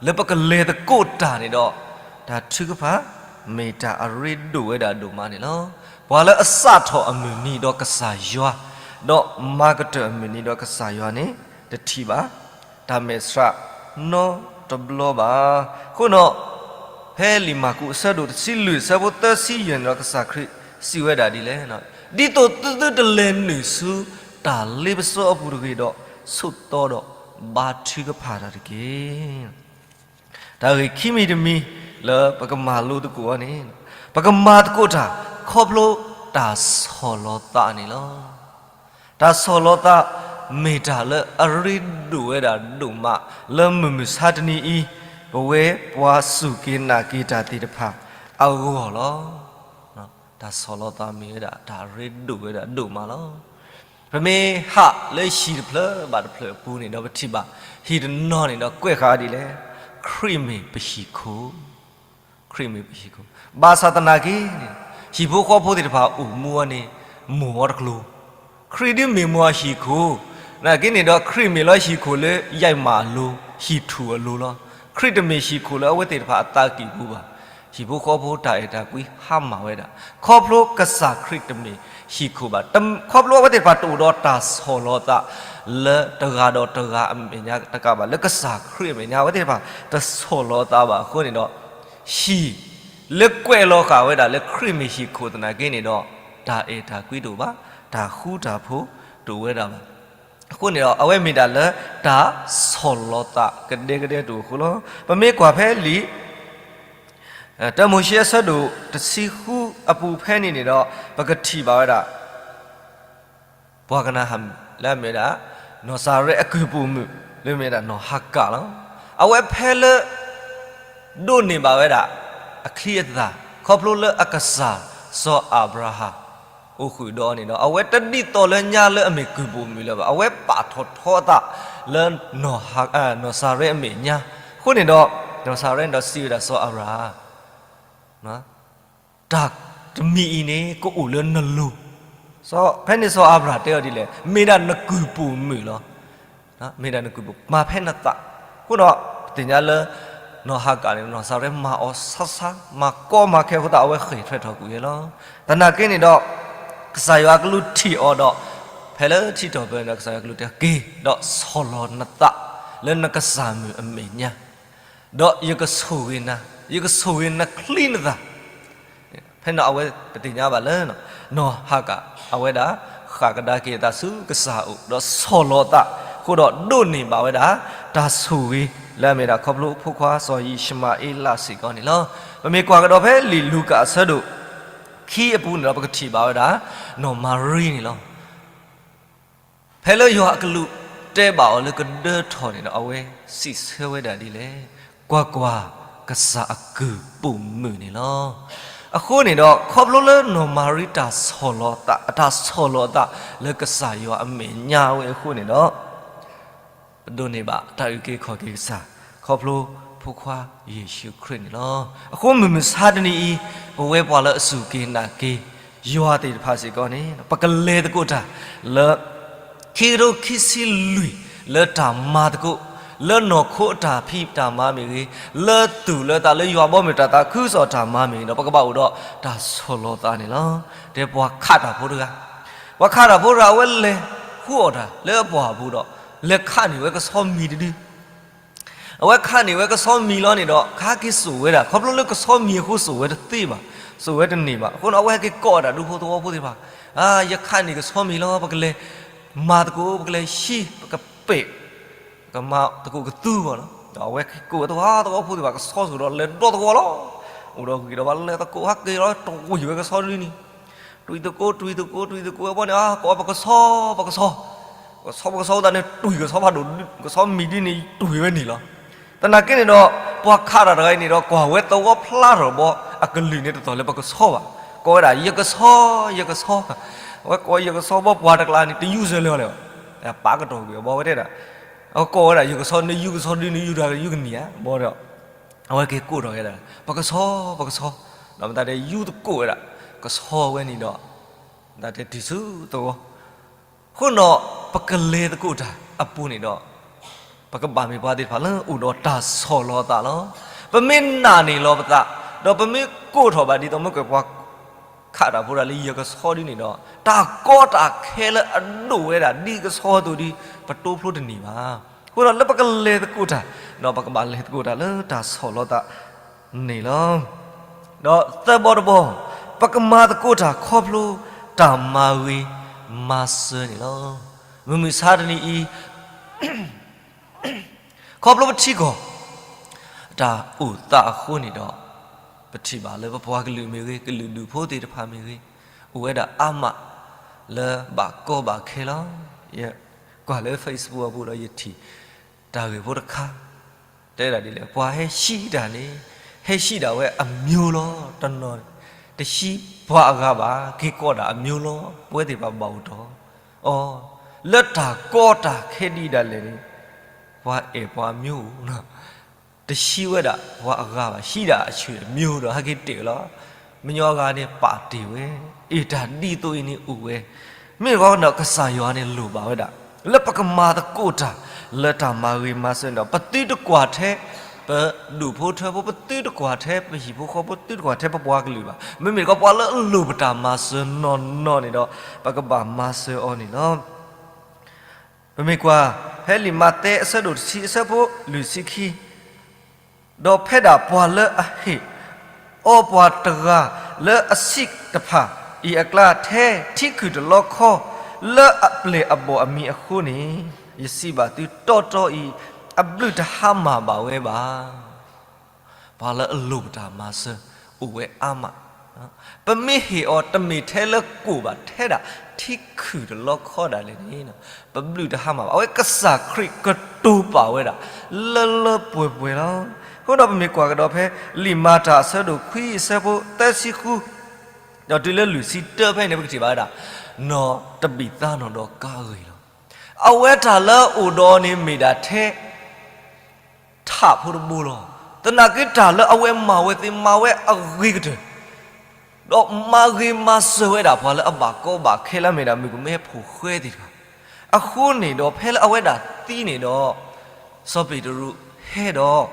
လၢပကလဲၤသကိးတၢ်န့ၣ်ဒီး တၢ်ထုကဖၣ် မ့ၢ်တၢ်အရ့ဒိၣ်ဝဲဒၣ်ဒိၣ်မးန့ၣ်လီၤ. ပှၤလၢအစးထီၣ်အမုၢ်နံၤဒီးကစၢ်ယွၤ, ဒီးမၤကတၢၢ်အမုၢ်နံၤဒီးကစၢ်ယွၤန့ၣ် တထံၣ်ဘၣ် တၢ်မဲာ်ဆှးနီတဘျီဘၣ်. အဃိန့ၣ်ဒီး ဖဲလံာ်မၢ်ကူးအဆၢဒိၣ်တဆံလွံၢ် အဆၢဖိသၢဆံယဲၢ်န့ၣ်ဒီး ကစၢ်ခရံာ်စံးဝဲဒၣ်ဒ်လဲၣ်, ဒ်သိးသုတလဲၤနုာ်ဆူတၢ်လ့ပစီအပူၤတဂ့ၤဒီး ဆိးသီဒီးဘါထုကဖၣ်တၢ်တက့ၢ်. တၢ်ဂ့ၢ်ခံမံၤတမံၤလၢပကမၤလိသကိးအီၤန့ၣ်, ပကမၤသကိးတၢ်ခီဖျိတၢ်ဆီၣ်လီၤသးန့ၣ်လီၤ. တၢ်ဆီၣ်လီၤသး မ့ၢ်တၢ်လၢအရ့ဒိၣ်ဝဲဒၣ်ဒိၣ်မး လၢမုၢ်မဆါတနံၤအံၤ ပဝဲပှၤစူၢ်က့ၤနာ်က့ၤတၢ်သ့ၣ်တဖၣ်အဂီၢ်လီၤ. တၢ်ဆီၣ်လီၤသးမ့ၢ်ဝဲဒၣ် တၢ်ရ့ဒိၣ်ဝဲဒၣ်ဒိၣ်မးလီၤ. ပမ့ၢ်ဟးလၢဟံၣ်တဖျၢၣ်ဘၣ်တဖျၢၣ်အပူၤန့ၣ်ဒီး ပထံၣ်ဘၣ် ဟံၣ်တနီၤန့ၣ်ဒီး ကွဲးဃာ်ဒ်လဲၣ်, ခရံာ်မ့ၢ်ပဟံၣ်ခိၣ် ခရံာ်မ့ၢ်ပဟံၣ်ခိၣ်, ဘၣ်ဆၣ်သနာ်က့န့ၣ် ဟံၣ်ဖိဃီဖိသ့ၣ်တဖၣ်အိၣ်မူအီၤန့ၣ် မိၢ်အီၤတကျိၤ, ခရံာ်ဒ်မ့ၢ်မိၢ်အဟံၣ်ခိၣ်, သနာ်က့န့ၣ်ဒီး ခရံာ်မ့ၢ်လီၤဟံၣ်ခိၣ်လၢယံးမးအလိၤ, ဟံၣ်ထူၣ်အလိၤလီၤ. ခရံာ်တမ့ၢ်ဟံၣ်ခိၣ်လၢအဝဲသ့ၣ်တဖၣ်အသးကံၢ်ပူၤဘၣ်. ဟံၣ်ဖိဃီဖိတၢ်အဲၣ်တၢ်ကွံဟါမၢ်ဝဲဒၣ် ခီဖျိကစၢ်ခရံာ်တမ့ၢ်ဟံၣ်ခိၣ်ဘၣ်, ခီဖျိအဝဲသ့ၣ်တဖၣ်တအိၣ်ဒီးတၢ်ဆီၣ်လီၤသး လၢတဂၤဒီးတဂၤအမဲာ်ညါတကးဘၣ်, လၢကစၢ်ခရံာ်အမဲာ်ညါ အဝဲသ့ၣ်တဖၣ်တဆီၣ်လီၤသးဘၣ်အဃိန့ၣ်ဒီး ဟံၣ်လၢကွဲးလီၤဃာ်ဝဲဒၣ်လၢခရံာ်မ့ၢ်ဟံၣ်ခိၣ်သနာ်က့န့ၣ်ဒီး တၢ်အဲၣ်တၢ်ကွံတအိၣ်ဘၣ်, တၢ်ဃူတၢ်ဖိးတအိၣ်ဝဲဒၣ်ဘၣ်. အဃိန့ၣ်ဒီး အဝဲမ့ၢ်ဒၣ်လၢတၢ်ဆီၣ်လီၤသးကဒဲကဒဲတအိၣ်အဃိလီၤ. ပမ့ၢ်ကွၢ်ဖဲလံာ် တၢမိၤၡ့အဆၢဒိၣ်တဆံဃုအပူၤဖဲန့ၣ်န့ၣ်ဒီး ပကထံၣ်ဘၣ်ဝဲဒၣ် ပှၤကနၤအၣ်မုၣ်လၢအမ့ၢ်ဝဲဒၣ် နီၢ်စၤရဲအကုၢ်ပိာ်မုၣ် လၢမ့ၢ်ဝဲဒၣ်နီၢ်ဟၤကၤလီၤ. အဝဲဖဲလၢ ဒိးန့ၢ်ဘၣ်ဝဲဒၣ် အချံအသၣ် ခီဖျိလၢအကစၢ်စီၤအၤဘြၤဟၣ် အိၣ်ဃုာ်ဒီးအီၤန့ၣ်ဒီး အဝဲတဒ်သိးလၢညါလၢအမ့ၢ်ကုၢ်ပိာ်မုၣ်လၢၤဘၣ်, အဝဲပာ်ထီၣ်ထီအသးလၢ နီၢ်စၤရဲအမဲာ်ညါ. အဃိန့ၣ်ဒီး နီၢ်စၤရဲန့ၣ်ဒီးစံးဝဲဒၣ်စီၤအၤဘြၤဟၣ် တၢ်တမံၤအံၤန့ၣ် ကအိၣ်လၢနလိၤ. ဖဲန့ၣ်စီၤအၤဘြၤဟၣ်တဲအီၤဒ်လဲၣ်, မ့ၢ်ဒၣ်နကုၢ်ပိာ်မုၣ်လီၤ. မ့ၢ်ဒၣ်နကုၢ်ပိာ်, မၤဖဲနသး. အဃိဒီး ပသ့ၣ်ညါလၢ နီၢ်ဟၤကၤန့ၣ် နီၢ်စၤရဲမၤအီၤဆါဆါ, မၤကီမၤခဲအဃိသတး အဝဲဃ့ၢ်ထွဲထီၣ်ကွံာ်ဝဲလီၤ. သနာ်က့န့ၣ်ဒီး ကစၢ်ယွၤအကလူးထံၣ်အီၤဒီး ဖဲလၢထံထီၣ်ပၢၢ်န့ၣ်ဒီး ကစၢ်ယွၤအကလူးတဲ က့ၤဒီးဆီၣ်လီၤနသး လၢနကစၢ်မုၣ်အမဲာ်ညါ ဒီးယကဆိၣ်ဂ့ၤနၤ, ယကဆိၣ်ဂ့ၤနချံနသၣ်. ဖဲန့ၣ်အဝဲ ပသ့ၣ်ညါဘၣ်လၢ နီၢ်ဟၤကၤ အဝဲဒၣ် ဃၣ်ကဒါက့ၤအသးဆူကစၢ်အအိၣ် ဒီးဆီၣ်လီၤသး အဃိဒီးဒိးန့ၢ်ဘၣ်ဝဲဒၣ် တၢ်ဆိၣ်ဂ့ၤ လၢအမ့ၢ်ဒၣ်ခီဖျိဖိခွါစီၤယံးၡမၤအ့လးစ့ၢ်ကီးန့ၣ်လီၤ. ပမ့ၢ်ကွၢ်ကဒီးဖဲလံာ်လူၤကၣ်အဆၢဒိၣ်ခံအပူၤန့ၣ်ဒီး ပကထံၣ်ဘၣ်ဝဲဒၣ် နီၢ်မၤရံန့ၣ်လီၤ. ဖဲလၢယွၤအကလူးတဲဘၣ်အီၤလၢကဒၢထီၣ်န့ၣ်ဒီး အဝဲစံးဆၢဝဲဒၣ်ဒ်လဲၣ်, ကွၢ်ကွၢ်, ကစၢ်အကုၢ်ပိာ်မုၣ်န့ၣ်လီၤ. အဃိန့ၣ်ဒီး ခီဖျိလၢနီၢ်မၤရံတၢ်ဆီၣ်လီၤသး, အတၢ်ဆီၣ်လီၤသးလၢကစၢ်ယွၤအမဲာ်ညါဝဲအဃိန့ၣ်ဒီး ပဒိးန့ၢ်ဘၣ်တၢ်အုၣ်က့ၤခီၣ်က့ၤကစၢ် ခီဖျိဖိခွါယ့ၣ်ၡူးခရံာ်န့ၣ်လီၤ. အဃိမုၢ်မဆါတနံၤအံၤ ပဝဲပှၤလၢအစူၢ်က့ၤနာ်က့ၤ ယွၤသ့ၣ်တဖၣ်စ့ၢ်ကီးန့ၣ် ပကလဲၤသကိးတၢ်လၢ ခံကထိခံဆံလွံၢ် လၢတၢ်မၤသကိး, လၢနီၢ်ခိအတၢ်ဖံးတၢ်မၤမ့ၢ်ဂ့ၤ, လၢသူၣ်လၢသးလၢယွၤဘီမုၢ်တၢ်သးခုကစီၣ်တၢ်မၤမ့ၢ်ဂ့ၤဒီး ပကဘၣ်အိၣ်ဒီးတၢ်ဆီၣ်လီၤသးန့ၣ်လီၤ. တဲပှၤခးတၢ်ဖိတဂၤ, ပှၤခးတၢ်ဖိတဂၤ အဝဲလဲၤဃုအီၣ်တၢ်လၢအပှၢ်ပူၤဒီး လဲၤခးန့ၢ်ဝဲကဆီမံၤတဒု အဝဲခးန့ၢ်ဝဲကဆီမံၤလီၤန့ၣ်ဒီး ကဟဲက့ၤစိာ်ဝဲဒၣ်, ခီဖျိလၢကဆီမံၤအဃိစိာ်ဝဲတသ့ဘၣ်, စိာ်ဝဲတန့ၢ်ဘၣ်. အဃိန့ၣ် အဝဲဟဲက့ၤကိးဝဲဒၣ်ဒူဖိသဝီဖိသ့ၣ်တဖၣ်, ယခးန့ၢ်ကဆီမံၤလီၤ, ပကလဲၤမၤသကိး, ပကလဲၤဟံး, ပကပဲာ်, ပကမၤသကိးကသူဘၣ်လီၤ. ဒီးအဝဲက့ၤကိးဝဲသဝီသဝီဖိသ့ၣ်တဖၣ် ကဆီစိၤဒီးလဲၤဒီသဝီလီၤ. အိၣ်ဒီးဂ့ၤဒီးဘၣ်လဲၤသကိးဟဲက့ၤလီၤ, တဝံၤဝဲကဆီဒုန့ၣ် တွံၢ်သကိး, တွံၢ်သကိး, တွံၢ်သကိးဝဲဘီန့ၣ်, ကိးပကဆီ, ပကဆီ, ပကဆီ, ပကဆီသတးန့ၣ် တွံၢ်ကဆီဖးဒိၣ်, ကဆီမံၤဒ်န့ၣ် တွံၢ်ဝဲန့ၣ်လီၤ. သနာ်က့န့ၣ်ဒီး ပှၤခးတၢ်တဂၤအံၤန့ၣ်ဒီး ကွၢ်ဝဲသဝီဖျါထီၣ်ဘီ အကလုၢ်န့ၣ်တသိးလၢပကဆီဘၣ်. ကိးဝဲဒၣ် ယကဆီ, ယကဆီ, အဝဲကိးယကဆီဘီ ပှၤတကျါန့ၣ် တယူးစၢၤလၢၤလီၤ. ပာ်ကတီၢ်ကွံာ်အဘီဝဲတဲဒၣ်, အဝဲကိးဝဲဒၣ် ယကဆီ, နယူးကဆီဒုန့ၣ် ယူးတၢ်ယူးကနံၣ်ဧါ ဘီဒီး အဝဲက့ၤကိးထီၣ်ဝဲဒၣ် ပကဆီ, ပကဆီ, ဒီးမတၤတဲယူးသကိးဝဲဒၣ် ကဆီဝဲန့ၣ်ဒီး မတၤတဲတုၤဆူသဝီ. အဃိဒီး ပကလဲၤသကိးတၢ်အပူၤန့ၣ်ဒီး ပကဘၣ်မ့ၢ်ပှၤသ့ၣ်တဖၣ်လၢအိၣ်ဒီးတၢ်ဆီၣ်လီၤသးလီၤ. ပမ့ၢ်နာ်န့ၢ်လီၤပသး ဒီးပမ့ၢ်ကိးထီၣ်ဘၣ်ဒ်သိးမ့ၢ်ကွဲးပှၤခးတၢ်ဖိဒၣ်လၢယကဆီဒ်န့ၣ်ဒီး တၢ်ကီတၢ်ခဲလၢအဒိၣ်ဝဲဒၣ်ဒ်ကဆီအသိးဒီး ပတိဖျိတန့ၢ်ဘၣ်. အဃိဒီးလၢပကလဲၤသကိးတၢ် ဒီးပကဘၣ်လဲၤသကိးတၢ်လၢတၢ်ဆီၣ်လီၤသးန့ၣ်လီၤ. ဒီးသၢဘီတဘီ, ပကမၤသကိးတၢ်ခီဖျိတၢ်မၤဂ့ၤမၤစၢၤန့ၣ်လီၤ. မုၢ်မဆါတနံၤအံၤ ခီဖျိပထံကီၢ် တၢ်အိၣ်သးအဃိန့ၣ်ဒီး ပထံၣ်ဘၣ်လၢပပှၤကလုာ်မ့ၢ်ဂ့ၤ, ကလုာ်ဒူၣ်ဖိသ့ၣ်တဖၣ်မ့ၢ်ဂ့ၤ, အိၣ်ဝဲဒၣ်အါမးလၢဘၣ်ကီဘၣ်ခဲလီၤ. ယ ကွၢ်လၢ Facebook အပူၤဒီးယထံၣ် တၢ်ဂ့ၢ်ဖိတခါ တဲဒၣ်ဒ်လဲၣ်, ပှၤဟဲဟံးတၢ်န့ၣ် ဟဲဟံးဒၣ်ဝဲအမျိုးလီၤ. တနီၤ တဟံးပှၤအဂၤဘၣ်, က့ၤကိးဒၣ်အမျိုးလီၤ. ပဝဲသ့ၣ်တဖၣ်ဘၣ်အိၣ်တီၢ်အီၤ လၢတၢ်ကီတၢ်ခဲဒ်ဒၣ်လဲာ်န့ၣ် ပှၤအဲၣ်ပှၤအမျိုးအိၣ် တဟံးဝဲဒၣ်ပှၤအဂၤဘၣ်, ဟံးဒၣ်အဆွေအမျိုးဒီး ဟဲက့ၤတဲာ်လီၤ. မညီအဂၤန့ၣ် ပာ်တ့ၢ်ဝဲ, အ့ၣ် တၢ်ဒ်သိးအံၤန့ၣ်အိၣ်ဝဲ. မ့ၢ်ဃီဒီး ကစၢ်ယွၤန့ၣ်လိၣ်ဘၣ်ဝဲဒၣ် လၢပကမၤသကိးတၢ် လၢတၢ်မၤဂ့ၤမၤစၢၤန့ၣ်ဒီး ပသုတကွၢ်ထဲ ပဒူၣ်ဖိထၢဖိ, ပသုတကွၢ်ထဲပဟံၣ်ဖိဃီဖိ, သုတကွၢ်ထဲပပှၤကလုာ်ဘၣ်. မ့မ့ၢ်တခီပှၤလၢအလိၣ်ပတၢ်မၤစၢၤနီၢ်နီၢ်န့ၣ်ဒီး ပကဘၣ်မၤစၢၤအီၤန့ၣ်လီၤ. ပမ့ၢ်ကွၢ် ဖဲလံာ်မးသဲအဆၢဒိၣ်တဆံအဆၢဖိလွံၢ်ဆံခံ, ဒီးဖဲဒၣ်ပှၤလၢအဟ့ၣ်အီပှၤတဂၤလၢအဆံးတဖၣ်အံၤအကျါ ထဲထံခုၣ်တလီခီ လၢအပျဲၢ်အဘီၣ်အမံၤအဃိန့ၣ်, ယစံးဘၣ်သုတီတီအံၤ, အဘျုးတဟါမၢ်ဘၣ်ဝဲဘၣ်. ပှၤလၢအလိၣ်ပတၢ်မၤစၢၤအိၣ်ဝဲအါမး. ပမ့ၢ်ဟ့ၣ်အီၤတမ့ၢ်ထဲလၢကိၣ်ဘၣ်, ထဲဒၣ်ထံခုၣ်တလီခီဒၣ်လဲာ်န့ၣ် ပဘျုးတဟါမၢ်ဘၣ်. အဝဲကစၢ်ခရံာ်ကတိၤပာ်ဝဲဒၣ် လၢလၢပှဲၤပှဲၤလီၤ. အဃိဒီးပမ့ၢ်ကွၢ်ကဒီးဖဲ လံာ်မၤတၢ်အဆၢဒိၣ်ခွံအဆၢဖိသၢဆံဃု ဒီးတုၤလၢလွံၢ်ဆံတၢဖဲန့ၣ် ပကထံၣ်ဘၣ်ဝဲဒၣ် နီၢ်တဘံၣ်သါနီၢ်ဒီကၤအဂ့ၢ်လီၤ. အဝဲတၢ်လၢအအိၣ်ဒီးအီၤန့ၣ်မ့ၢ်ဒၣ်ထဲ ထးဖိတဘိလီၤ. သနာ်က့တၢ်လၢအဝဲမၤဝဲသ့ၣ် မၤဝဲအဂ့ၤကတၢၢ်, ဒီးမၤဂ့ၤမၤစၢၤဝဲဒၣ်ပှၤလၢအဘၣ်ကီဘၣ်ခဲလၢအမ့ၢ်ဒၣ်မုၣ်ကမဲဖိဃဲသ့ၣ်တဖၣ်. အဃိန့ၣ်ဒီး ဖဲလၢအဝဲဒၣ်သံန့ၣ်ဒီး စီၤပ့းတရူးဟဲဒီး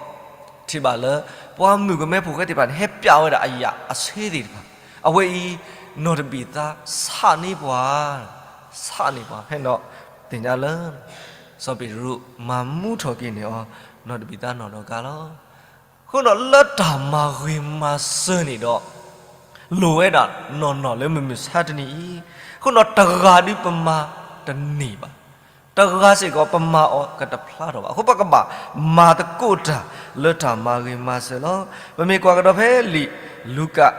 ထံၣ်ဘၣ်လၢ ပှၤမုၣ်ကမဲဖိဃဲသ့ၣ်တဖၣ်န့ၣ် ဟဲပျးဝဲဒၣ်အယၣ်အဆ့သ့ၣ်တဖၣ်. အဝဲအံၤ နီၢ်တဘံၣ်သါဆးန့ၢ်ပှၤ, ဆးန့ၢ်ပှၤ ဖဲန့ၣ်ဒီး သ့ၣ်ညါလၢ စီၤပ့းတရူးမၤမူထီၣ်က့ၤန့ၢ်အီၤ နီၢ်တဘံၣ်သါနီၢ်ဒီကၤလီၤ. အဃိဒီးလၢတၢ်မၤဂ့ၤမၤစၢၤန့ၣ်ဒီး လိၣ်ဝဲဒၣ်နီၢ်နီၢ်လၢမုၢ်မဆါတနံၤအံၤ, အဃိဒီးတဂၤဒုးပမၤတန့ၢ်ဘၣ်, တဂၤစ့ၢ်ကီးပမၤအီၤကတဖျါထီၣ်ဘၣ်. အဃိပကဘၣ်မၤသကိးတၢ်လၢတၢ်မၤဂ့ၤမၤစၢၤလီၤ. ပမ့ၢ်ကွၢ်ကဒီးဖဲလံာ်လူၤကၣ်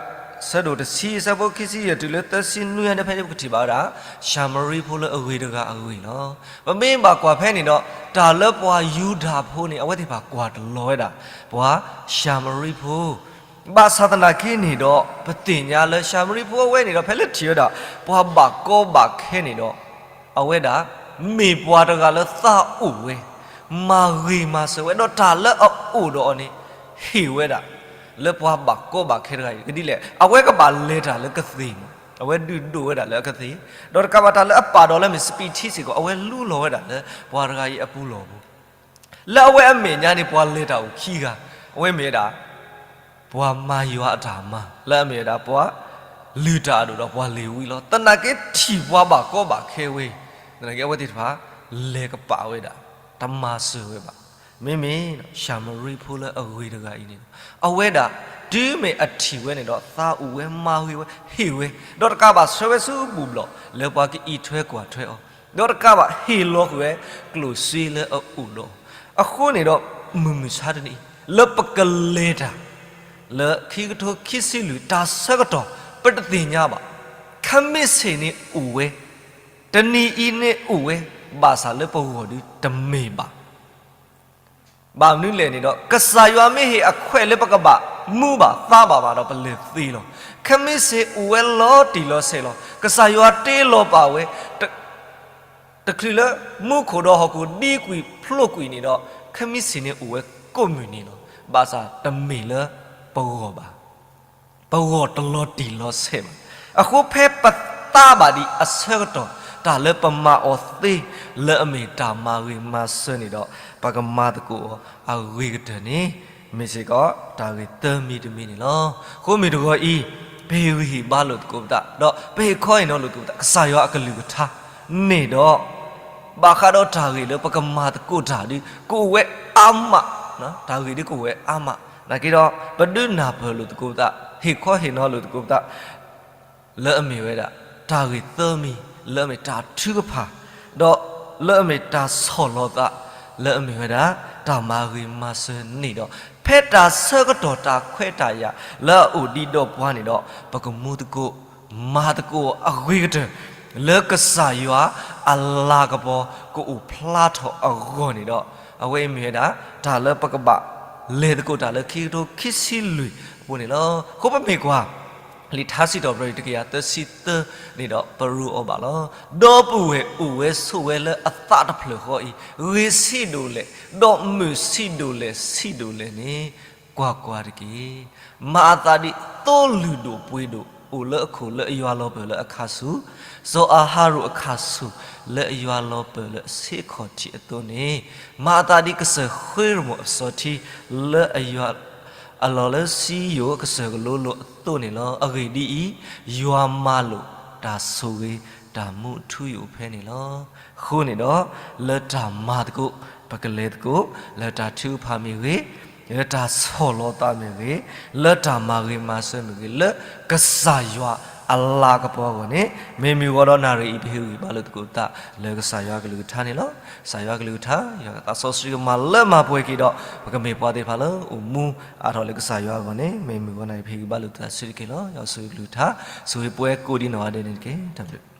ဆၢဒိၣ်တဆံ အဆၢဖိခံဆံယဲၢ်တုၤလၢသၢဆံနွံန့ၣ် ဖဲန့ၣ်ပကထံၣ်ဘၣ်ဝဲဒၣ် ၡၤမရံဖိလၢအဂ့ၤတဂၤအဂ့ၢ်လီၤ. ပမ့ၢ်ဘၣ်ကွၢ်ဖဲန့ၣ်ဒီး တၢ်လၢပှၤယူဒၤဖိန့ၣ် အဝဲသ့ၣ်တဖၣ်ကွၢ်တလီၤဝဲဒၣ် ပှၤၡၤမရံဖိ ဘၣ်ဆၣ်သနာ်က့န့ၣ်ဒီး ပသ့ၣ်ညါလၢၡၤမရံဖိအဝဲန့ၣ်ဒီး ဖဲလၢထံၣ်ဝဲဒၣ် ပှၤဘၣ်ကီဘၣ်ခဲန့ၣ်ဒီး အဝဲဒၣ် မ့ၢ်ပှၤတဂၤလၢသးအိၣ်ဝဲ, မၤဂ့ၤမၤစၢၤဝဲ, ဒီးတၢ်လၢအအိၣ်ဒီးအီၤန့ၣ် ဟ့ၣ်ဝဲဒၣ် လၢပှၤဘၣ်ကီဘၣ်ခဲတဂၤအံၤ ကဒ်လဲၣ်, အဝဲကဘၣ်လဲၤတၢ်လၢကသ့ၣ်မး, အဝဲဒုးဒိးဝဲဒၣ်လၢအကသ့ၣ်, ဒီးတကးဘၣ်တၢ်လၢအပာ်ဒီးလၢမ့ၢ်စပံးထံစ့ၢ်ကီး အဝဲလူလီၤဝဲဒၣ်လၢပှၤတဂၤအံၤအပူၤလီၢ်ပူၤ လၢအဝဲအမဲာ်ညါန့ၣ် ပှၤလဲၤတၢ်အိၣ်ခံဂၤ, အဝဲမ့ၢ်ဝဲဒၣ် ပှၤမၤယွၤအတၢ်မၤ လၢအမ့ၢ်ဝဲဒၣ် ပှၤလုၢ်တၢ်အဒိၣ်ဒီးပှၤလ့ၤဝံလီၤ. သနာ်က့ထံၣ်ပှၤဘၣ်ကီဘၣ်ခဲဝဲ, သနာ်က့အဝဲသ့ၣ်တဖၣ် လဲၤကပာ်ဝဲဒၣ်, တမၤစၢၤဝဲဘၣ်. မ့မ့ၢ်ၡၤမရံဖိလၢအဂ့ၤတဂၤအံၤန့ၣ် အဝဲဒၣ် တုၤမ့ၢ်အထံၣ်ဝဲန့ၣ်ဒီး သးအိၣ်ဝဲ မၤဂ့ၤဝဲ ဟ့ၣ်ဝဲ, ဒီးတကးဘၣ်ဆှၢဝဲဆူဘူၣ်ဘျီၣ် လၢပှၤကအံးထွဲကွၢ်ထွဲအီၤ, ဒီးတကးဘၣ်ဟ့ၣ်လီၤကွံာ်ဝဲ ကျိၣ်စ့လၢအအိၣ်ဒီးအီၤ. အဃိန့ၣ်ဒီး မုၢ်မဆါတနံၤအံၤ လၢပကလဲၤတၢ် လၢခံကထိခံဆံလွံၢ်တၢ်ဆၢကတီၢ် ပတသ့ၣ်ညါဘၣ်. ခမ့ၢ်စ့ၢ်န့ၣ်အိၣ်ဝဲ, တနံၤအံၤန့ၣ်အိၣ်ဝဲ, ဘၣ်ဆၣ်လၢပဂီၢ်ဒုးတမ့ၢ်ဘၣ်. ဘၣ်မနုၤလဲၣ်န့ၣ်ဒီး ကစၢ်ယွၤမ့ၢ်ဟ့ၣ်အခွဲးလၢပကဘၣ်မူဘၣ်သးဘၣ်ဘၣ်ဒီး ပလဲၤသ့လီၤ. ခမ့ၢ်စ့ၢ်အိၣ်ဝဲလီၤတံၢ်လီၤဆဲးလီၤ. ကစၢ်ယွၤတ့လီၤပာ်ဝဲ တချုးလၢမူခိၣ်ဒီးဟီၣ်ခိၣ်ဒံကွံာ်ဖျိးကွံာ်န့ၣ်ဒီး ခမ့ၢ်စ့ၢ်န့ၣ်အိၣ်ဝဲကိးမုၢ်နံၤလီၤ. ဘၣ်ဆၣ်တမ့ၢ်လၢပဂီၢ်ဘၣ်. ပဂီၢ်တလီၤတံၢ်လီၤဆဲးဘၣ်. အဃိဖဲပသးဘၣ်ဒံးအဆၢကတီၢ် တၢ်လၢပမၤအီၤသ့ လၢအမ့ၢ်တၢ်မၤဂ့ၤမၤစၢၤန့ၣ်ဒီး ပကမၤသကိးအီၤအဂ့ၤကတၢၢ်န့ၣ် မ့ၢ်စ့ၢ်ကီးတၢ်ဂ့ၢ်သၢမံၤတမံၤန့ၣ်လီၤ. အဃိမ့ၢ်တဂီၤအံၤ ပဟ့ၣ်ဂံၢ်ဟ့ၣ်ဘါလိာ်သကိးပသး ဒီးပဟ့ၣ်ခီဟ့ၣ်နီၤလိာ်သကိးပသး ကစၢ်ယွၤအကလုၢ်ကထါန့ၣ်ဒီး ဘၣ်ဃးဒီးတၢ်ဂ့ၢ်လၢပကမၤသကိးတၢ်ဒုး ကအိၣ်ဝဲအါမး, တၢ်ဂ့ၢ်ဒုးကအိၣ်ဝဲအါမး, နာ်က့ဒီး ပဒုးနၢ်ပၢၢ်လိာ်သကိးပသး, ဟ့ၣ်ခီဟ့ၣ်နီၤလိာ်သကိးပသး လၢအမ့ၢ်ဝဲဒၣ် တၢ်ဂ့ၢ်သၢမံၤ လၢအမ့ၢ်တၢ်ထုကဖၣ်, ဒီးလၢအမ့ၢ်တၢ်ဆီၣ်လီၤသး လၢအမ့ၢ်ဝဲဒၣ် တၢ်မၤဂ့ၤမၤစၢၤန့ၣ်ဒီး ဖဲတၢ်ဆၢကတီၢ်တၢ်ခွဲးတၢ်ယာ် လၢအအိၣ်ဒံးဒီးပှၤန့ၣ်ဒီး ပကမူသကိး မၤသကိးအဂ့ၤကတၢၢ် လၢကစၢ်ယွၤ အလၤကပီၤကအိၣ်ဖျါထီၣ်အဂီၢ်န့ၣ်ဒီး, အဝဲအံၤမ့ၢ်ဝဲဒၣ် တၢ်လၢပကဘၣ်လဲၤသကိးတၢ်လၢခံကထိခံဆံလွံၢ်အပူၤန့ၣ်လီၤ. အဃိပမ့ၢ်ကွၢ် လံာ်ထါစံးထီၣ်ပတြၢၤတကယၤသၢဆံသၢန့ၣ်ဒီး ပရူးအီၤဘၣ်လီၤ. ဒီပုၢ်ဝဲၢ်အိၣ်ဝဲဆိးဝဲလၢအသးတဖျၢၣ်ဃီအံၤ, ဂ့ၤဆံးဒိၣ်လဲၣ်, ဒီးမုာ်ဆံးဒိၣ်လဲၣ်ဆံးဒိၣ်လဲၣ်န့ၣ်, ကွၢ်ကွၢ်တက့ၢ်. မၤအသးဒ်သိလုၢ်ဒိၣ်ပှ့ၤဒိၣ်အိၣ်လၢအခိၣ်လၢအယွၤလီၤပၢၢ်လၢအခါဆူၣ်, စီၤအၤဟရိၣ်အခါဆူၣ်လၢအယွၤလီၤပၢၢ်လၢအဆ့အခီၣ်ထံးအသိးန့ၣ်, မၤအသးဒ်ကစၢၢ်ဃ့ရမိၣ်အစီၤထံလၢအယွၤ အလီၢ်လၢစံယိၣ်ကစၢၢ်ကလိလိာ်အသိးန့ၣ်လီၤ. အဂ့ၢ်ဒ်အံၤ, ယွၤမၤလိာ်တၢ်ဆိၣ်ဂ့ၤတၢ်မူအထူအယိာ်ဖဲန့ၣ်လီၤ. အဃိန့ၣ်ဒီး, လၢတၢ်မၤသကိး ပကလဲၤသကိး, လၢတၢ်ထုကဖၣ်မ့ၢ်ဂ့ၤ, လၢတၢ်ဆီၣ်လီၤသးမ့ၢ်ဂ့ၤ, လၢတၢ်မၤဂ့ၤမၤစၢၤမ့ၢ်ဂ့ၤ, လၢကစၢ်ယွၤအလၤကပီၤအဂီၢ်န့ၣ်, မ့မ့ၢ်ဝဲဒီးနၣ်ရံၣ်အံၤ ပဟ့ၣ်ဂံၢ်ဘါလိာ်သကိးသးလၢကစၢ်ယွၤကလုၢ်ကထါန့ၣ်လီၤ. ကစၢ်ယွၤကလုၢ်ကထါ ယွၤသးစီဆှံကမၤလၢမၤပှဲၤက့ၤဒီး ပကမ့ၢ်ပှၤသ့ၣ်တဖၣ်လၢအိၣ်မူအါထီၣ်လၢကစၢ်ယွၤအဂီၢ်န့ၣ်, မ့မ့ၢ်ဝဲနၣ်ရံၣ်ပဟ့ၣ်ဂံၢ်ဘါလိာ်သးဆူတက့ၢ်လီၤ. ယွၤဆိၣ်ဂ့ၤကလုၢ်ကထါ, ဆိၣ်ဂ့ၤပှၤကိးဒံးနီၢ်ဂၤဒဲးန့ၣ်တက့ၢ်. တၢ်ဘျုး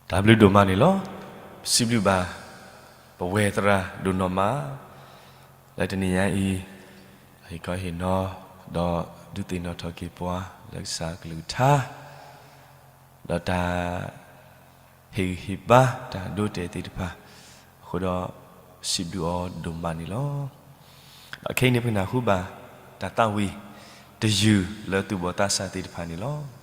တၢ်ဘျုးဒိၣ်မးန့ၣ်လီၤ. စံးဘျုးဘၣ် ပဝဲသရၣ်ဒိၣ်နီၢ်မး လၢတနံၤညါအံၤ ဟ့ၣ်ခီဟ့ၣ်နီၤ ဒီးဒုးသ့ၣ်နီၣ်ထီၣ်က့ၤပှၤလၢကစၢ်ကလုၢ်ကထါ ဒီးတၢ် ဟ့ၣ်ဂံၢ်ဟ့ၣ်ဘါတၢ်ဒိတဲာ်သ့ၣ်တဖၣ်အဃိဒီး စံးဘျုးအီၤဒိၣ်မးန့ၣ်လီၤ. ဒီးခဲအံၤန့ၣ် ပကနၢ်ဟူဘၣ်တၢ်သးဝံၣ်တယုၢ်လၢသူၣ်ဘီၣ်သးစၢ်သ့ၣ်တဖၣ်န့ၣ်လီၤ.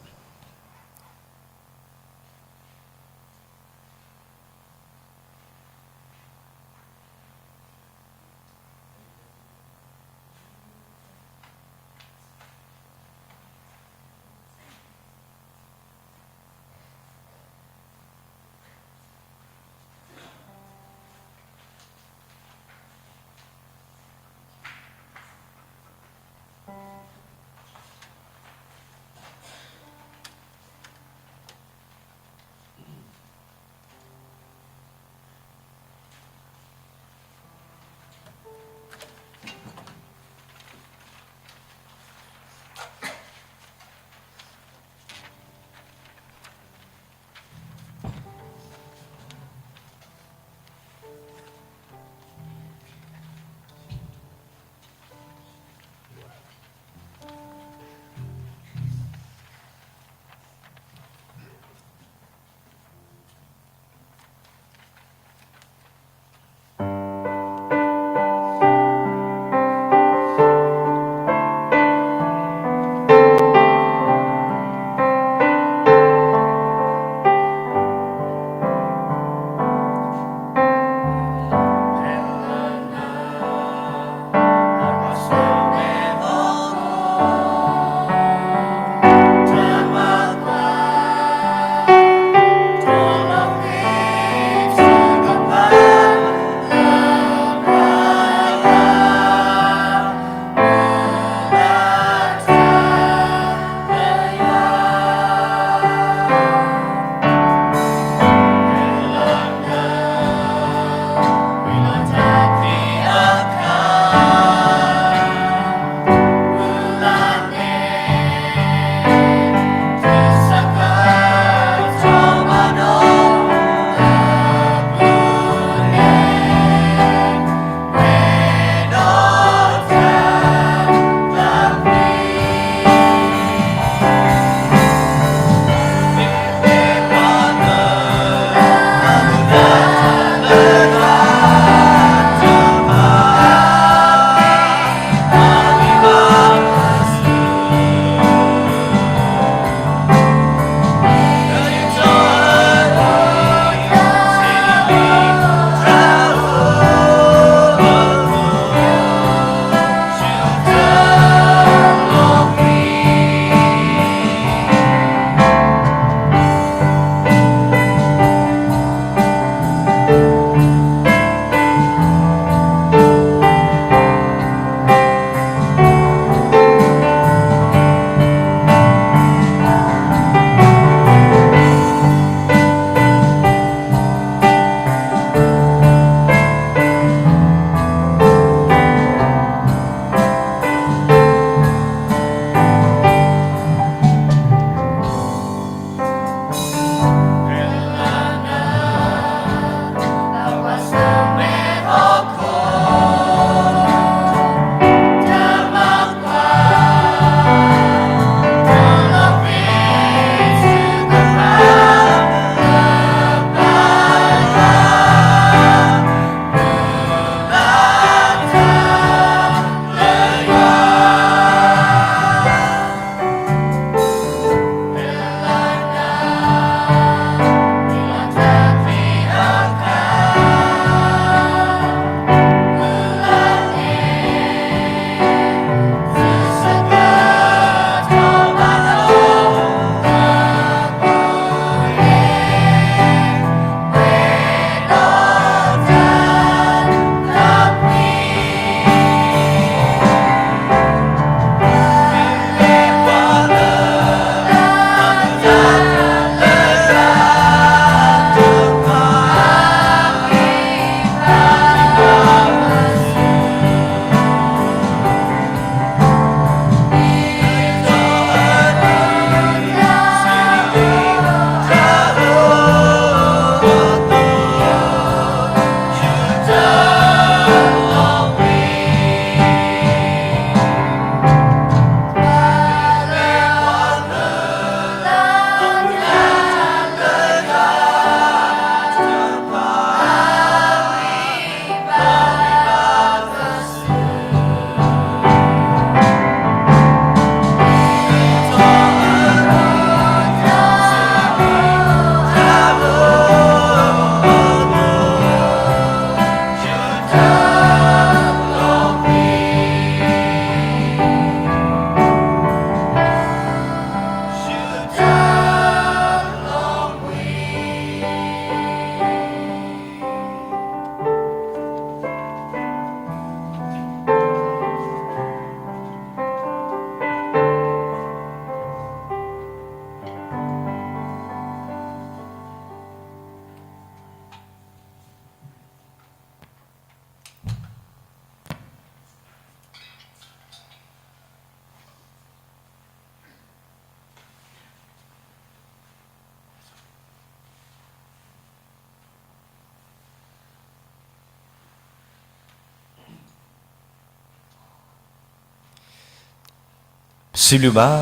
စံးဘျုးဘၣ်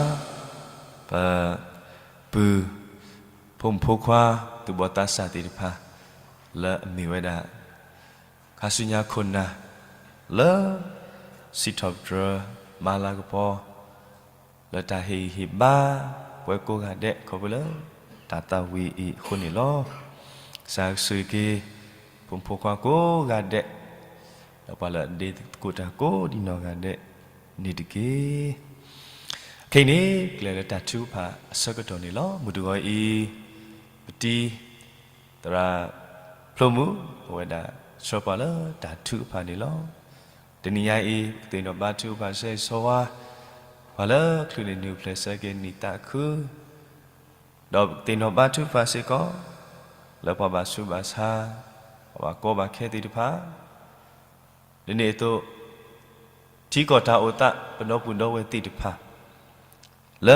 ပပုၢ် ဖိမုၣ်ဖိခွါ သူၣ်ဘီၣ်သးစၢ်သ့ၣ်တဖၣ် လၢအမ့ၢ်ဝဲဒၣ် ခါဆူညါခိၣ်နၢ် လၢ စံးထီၣ်ပတြၢၤ မၤလၤကပီၤ လၢတၢ်ဟ့ၣ်ဂံၢ်ဟ့ၣ်ဘါ ပှၤကိးဂၤဒဲး ခီဖျိလၢ တၢ်သးဝံၣ်အံၤအဃိန့ၣ်လီၤ. ကစၢ်ကဆိၣ်ဂ့ၤက့ၤ ဖိမုၣ်ဖိခွါကိးဂၤဒဲး ဒီးပှၤလၢအဒ့သကိးတၢ်ကိးဒံးနီၢ်ဂၤဒဲးန့ၣ်တက့ၢ်. ခဲအံၤန့ၣ် ပကလဲၤလၢတၢ်ထုကဖၣ်အဆၢကတီၢ်န့ၣ်လီၤ. မုၢ်တဂီၤအံၤ ပတံၤ သရၣ်ဖျိမုၣ် အိၣ်ဝဲဒၣ်ဆှၢပှၤလၢတၢ်ထုကဖၣ်န့ၣ်လီၤ. တနံၤညါအံၤ ပကသ့ၣ်နီၣ်ဘါထုကဖၣ်ဆၢဂ့ၤဆၢဝါ ပှၤလၢချုးန့ၢ်နံၣ်အိၣ်ဖျဲၣ်ဆၢက့ၤနံၣ်သးခု ဒီးပကသ့ၣ်နီၣ်ဘါထုကဖၣ်စ့ၢ်ကီး လၢပှၤဘၣ်ဆူးဘၣ်ဆါ ပှၤဘၣ်ကီဘၣ်ခဲသ့ၣ်တဖၣ် ဒ်န့ၣ်အသိး ထံကီၢ်တၢ်အိၣ်သး ပဒီပုၢ်ဒီဝဲၢ်သ့ၣ်တဖၣ် လၢ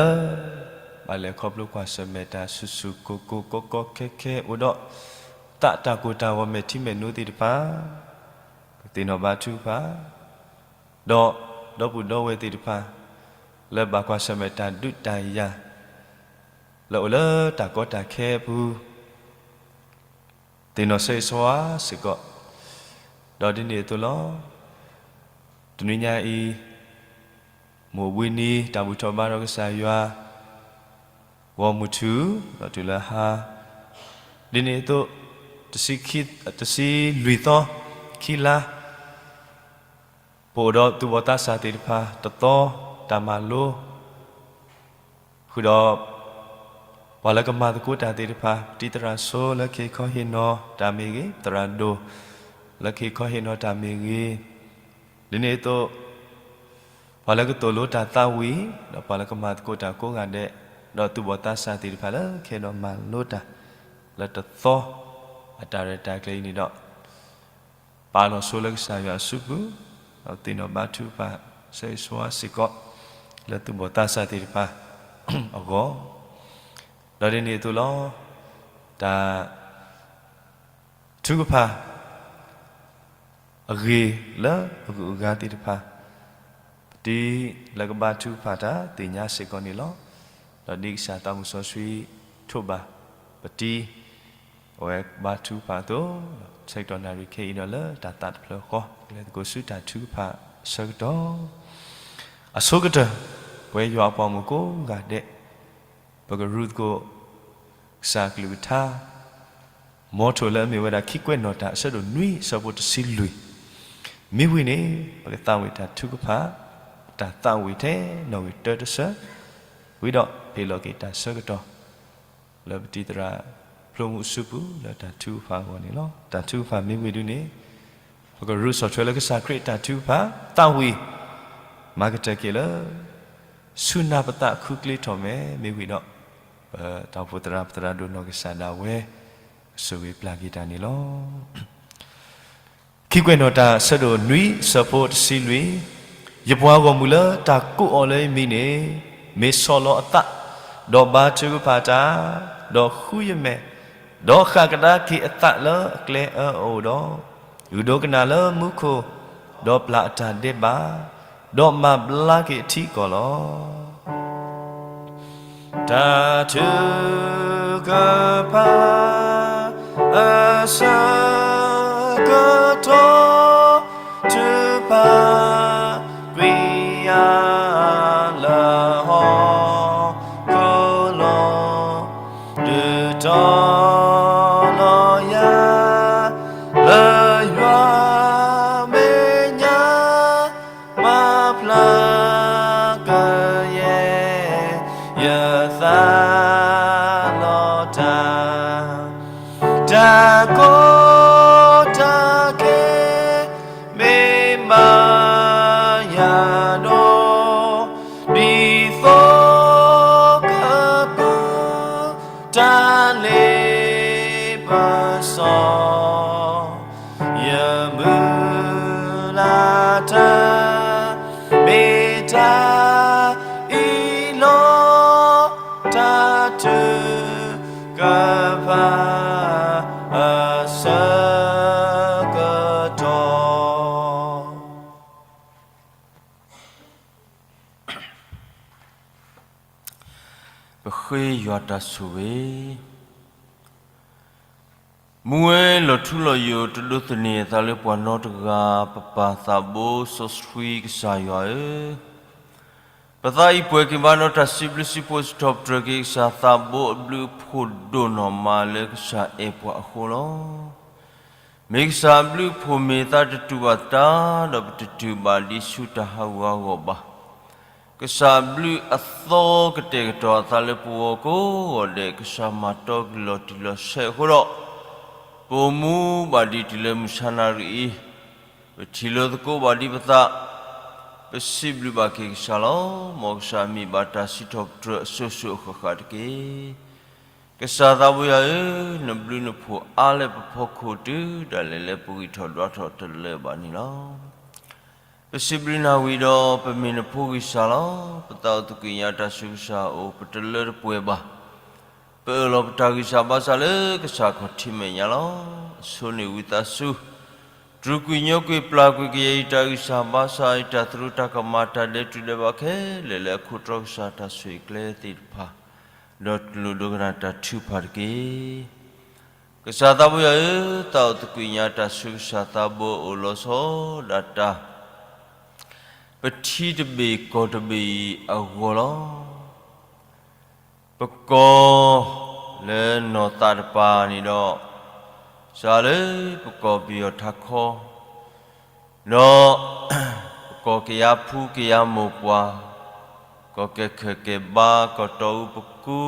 ဘၣ်လဲၤခီဖျိကွၢ်ဆၢၣ်မဲာ်တၢ်ဆူၣ်ဆူၣ်ကိၢ်ကိၢ်ကီကီခဲခဲအိၣ်ဒီး သးတၢ်ကိၢ်တၢ်ဂီၤမဲာ်ထံမဲာ်နိသ့ၣ်တဖၣ် ပကသ့ၣ်နီၣ်ဘါထုကဖၣ် ဒီး ဒီပုၢ်ဒီဝဲၢ်သ့ၣ်တဖၣ် လၢဘၣ်ကွၢ်ဆၢၣ်မဲာ်တၢ်ဒုးတၢ်ယၤ လၢအိၣ်လၢတၢ်ကီတၢ်ခဲအပူၤ သ့ၣ်နီၣ်ဆၢဂ့ၤဆၢဝါစ့ၢ်ကီး ဒီးဒ်န့ၣ်အသိးလီၤ. တနွံညါအံၤ မိၢ်ဝံနံၤ တၢ်ဘူၣ်ထီၣ်ဘါထီၣ်ကစၢ်ယွၤ ဂီၢ်မုၢ်ထူၣ် ဒီးတုၤလၢဟါ ဒ်န့ၣ်အသိး တဆံလွံၢ်သီ ခံလါ ပအိၣ်ဒီးသူၣ်ဘီၣ်သးစၢ်သ့ၣ်တဖၣ် တသီ တၢ်မၤလိ ဃုာ်ဒီး ပှၤလၢကမၤသကိးတၢ်သ့ၣ်တဖၣ် ပတံၤသရၣ်စိ လၢကဟ့ၣ်ခီဟ့ၣ်နီၤတၢ်မ့ၢ်ဂ့ၤ, သရၣ်ဒိၣ် လၢကဟ့ၣ်ခီဟ့ၣ်နီၤတၢ်မ့ၢ်ဂ့ၤ, ဒ်န့ၣ်အသိး ပှၤလၢကသိၣ်လိတၢ်သးဝံၣ် ဒီးပှၤလၢကမၤသကိးတၢ်ကိးဂၤဒဲး, ဒီးသူၣ်ဘီၣ်သးစၢ်သ့ၣ်တဖၣ်လၢကဟဲဒီးမၤလိတၢ် လၢတသီ အတၢ်ရဲၣ်တၢ်ကျဲၤအံၤန့ၣ်ဒီး ပာ်လီၤဆိလၢကစၢ်ယွၤအစုပူၤ, ဒီးသ့ၣ်နီၣ်ဘါထုကဖၣ် ဆၢဂ့ၤဆၢဝါစ့ၢ်ကီး လၢသူၣ်ဘီၣ်သးစၢ်သ့ၣ်တဖၣ်အဂီၢ်, ဒီးဒ်န့ၣ်အသိးလီၤ. တၢ် ထုကဖၣ် အဂ့ၢ်လၢအဂုၤအဂၤသ့ၣ်တဖၣ်, ပတံၤလၢကဘါထုကဖၣ်တၢ်သ့ၣ်ညါစ့ၢ်ကီးန့ၣ်လီၤ. ဒီးဒ်ကစၢ်သးမုၢ်စီဆှံထိးဘၣ်ပတံၤ အဝဲဘါထုကဖၣ်အသိး, ဆၢကတီၢ်နၣ်ရံၣ်ခဲအံၤဒီးလၢတၢ်သးတဖျၢၣ်ဃီ ကလဲၤသကိးဆူတၢ်ထုကဖၣ်အဆၢကတီၢ် အဆိကတၢၢ် ပဝဲယွၤအပှၤမုၣ်ကိးဂၤဒဲး ပကရူသကိး ကစၢ်ကလုၢ်ကထါ မ်ထိၣ်လၢအမ့ၢ်ဝဲဒၣ်ခံကွဲးနီၣ်တၢ်အဆၢဒိၣ်နွံအဆၢဖိတဆံလွံၢ်, မ့ၢ်ဝံၤန့ၣ် ပကသးဝံၣ်တၢ်ထုကဖၣ် တၢ်သးဝံၣ်ထဲနီၣ်ဂံၢ်တၢတဆၢ, ဝံၤဒီးဟ့ၣ်လီၤက့ၤတၢ်ဆၢကတီၢ် လၢပတံၤသရၣ်ဖျိမုၣ်အစုပူၤလၢတၢ်ထုကဖၣ်အဂီၢ်န့ၣ်လီၤ. တၢ်ထုကဖၣ်မ့ၢ်ဝံၤဒုန့ၣ် ပကရူးဆီၣ်ထွဲလၢကစၢ်ခရံာ်အတၢ်ထုကဖၣ် သးဝံၣ် မၤကတၢၢ်က့ၤလၢ ဆူနၢ်ပသးခုကျ့ထီၣ်မဲာ် မ့ၢ်ဝံၤဒီး ပတၢ်အိၣ်ဖှိၣ်သရၣ် ပသရၣ်ဒိၣ်နီၢ်ကစၢ်ဒၣ်ဝဲ ကဆိၣ်ဂ့ၤပျၢ်က့ၤတၢ်န့ၣ်လီၤ. ခံကွဲးနီၣ်တၢ်အဆၢဒိၣ်နွံအဆၢဖိတဆံလွံၢ်, ယပှၤဂီၢ်မုၢ်လၢတၢ်ကိးအီၤလၢယမံၤန့ၣ် မ့ၢ်ဆီၣ်လီၤအသး, ဒီးဘါထုကဖၣ်တၢ်, ဒီးဃုယမဲာ်, ဒီးဃၣ်ကဒါက့ၤအသးလၢအကျဲအၢအအိၣ်ဒီး, ဂုာ်ဒိကနၣ်လၢမူခိၣ်, ဒီးပျၢ်အတၢ်ဒဲးဘး, ဒီးမၤဘျါက့ၤအထံအကီၢ်လီၤ. တၢ်ထုကဖၣ်အဆၢကတီၢ် ထုကဖၣ်ကွံာ်အါ လၢဟီၣ်ခိၣ်လိၤ ဒုးတီၤလီၤယၤ လၢယွၤမဲာ်ညါ မၤဖျါကယဲၢ် ယသးလီၤတၢ် တၢ်ကီတၢ်ခဲ မ့ၢ်မၤယၤဒီး ဒ်သိးကပူၤ တၢ်လ့ပစီ ယမုၢ်လၢ်တၢ် မ့ၢ်တၢ်အံၤလီၤ တၢ်ထုကဖၣ်အဆၢကတီၢ်. ယွၤတၢ်ဆိၣ်ဂ့ၤ, မူဝဲလီၤထူလီၤယိာ်တဒိးသန့ၤအသးလၢပှၤနီတဂၤ, ပပာ်သးဘိစီဆှံကစၢ်ယွၤဧၢ, ပသးအံၤပှဲၤက့ၤဘၣ်ဒီးတၢ်စံးဘျုးစံးဖှိၣ်စံးထီၣ်ပတြၢၤက့ၤကစၢ်သးဘိအဘျုးအဖှိၣ်ဒိၣ်နီၢ်မးလၢကစၢ်အဲၣ်ပှၤအဃိလီၤ. မ့ၢ်ကစၢ်အဘျုးအဖှိၣ်မ့ၢ်သးတတူၢ်ဘၣ်တၢ်, ဒီးပတတုၤဘၣ်ဒံးဆူတၢ်ဟးဂူာ်ဟးဂီၤဘၣ်. ကစၢ်အဘျုးအသီကတဲာ်ကတီၤအသးလၢပဂီၢ်ကိးဂီၤဒဲး, ကစၢ်မၤတီကလီၤတံၢ်လီၤဆဲးအဃိဒီး, ပအိၣ်မူဘၣ်ဒံးတုၤလၢမုၢ်ဆါနၤရံၣ်အံၤ, ပထံၣ်လိာ်သကိးဘၣ်ဒံးပသး, ပစံးဘျုးဘၣ်က့ၤကစၢ်လီၤ. မ်ကစၢ်မ့ၢ်ဘၣ်တၢ်စံးထီၣ်ပတြၢၤအစိၤစိၤအဃၣ်ဃၣ်တက့ၢ်. ကစၢ်သးဘိယွၤဧၢ, နဘျုးနဖှိၣ်အါလၢပဖီခိၣ်တုၤဒၣ်လဲာ်လၢပဂံၢ်ထီၣ်ဒွးထီၣ်တလၢာ်ဘၣ်န့ၣ်လီၤ. ပစံးဘျုးနၤဝံၤဒီးပမ့ၢ်နဖိဂံၢ်စၢ်လီၤ. ပသးအိၣ်သကွံာ်ညါတၢ်ဆူကစၢ်အအိၣ်, ပတလၢတပှဲၤဘၣ်. ပအၢၣ်လီၤပတၢ်ဂံၢ်စၢ်ဘါစၢ်လၢကစၢ်ခီၣ်ထံးမဲာ်ညါလီၤ. အဆိန့ၣ်ဝံသးစူၤ, တြူာ်ကွံာ်ညိကွံာ်ပျၢ်ကွံာ်ကယဲၢ်အံၤတၢ်ဂံၢ်စၢ်ဘါစၢ်အံၤ, တၢ်သရူးတၢ်ကမၣ်တၢ်ဒဲးတူၢ်ဒဲးဘးခဲလၢာ်လၢအခိးတြီကစၢ်တၢ်ဆိၣ်ဂ့ၤကျဲသ့ၣ်တဖၣ်, ဒီးတူၢ်လိာ်ဒိကနၣ်တၢ်ထုကဖၣ်တက့ၢ်. ကစၢ်သးဘိယွၤဧၢ, သးအိၣ်သကွံာ်ညါတၢ်ဆူကစၢ်သးဘိအအိၣ်လီၤဆီဒၣ်တၢ်, ပထံတဘ့ၣ်ကီၢ်တဘ့ၣ်အံၤအဂီၢ်လီၤ. ပကီၢ်လၢနီၢ်သးတပၤန့ၣ်ဒီး, စးလၢပကီၢ်ပယီၤထးခီ, ဒီး ပကီၢ်ကယၤဖူကယၤမိၢ်ပှၢ်, ကီၢ်ကဲခၢၣ်ကဲဘါ, ကီၢ်တီအူပကူ,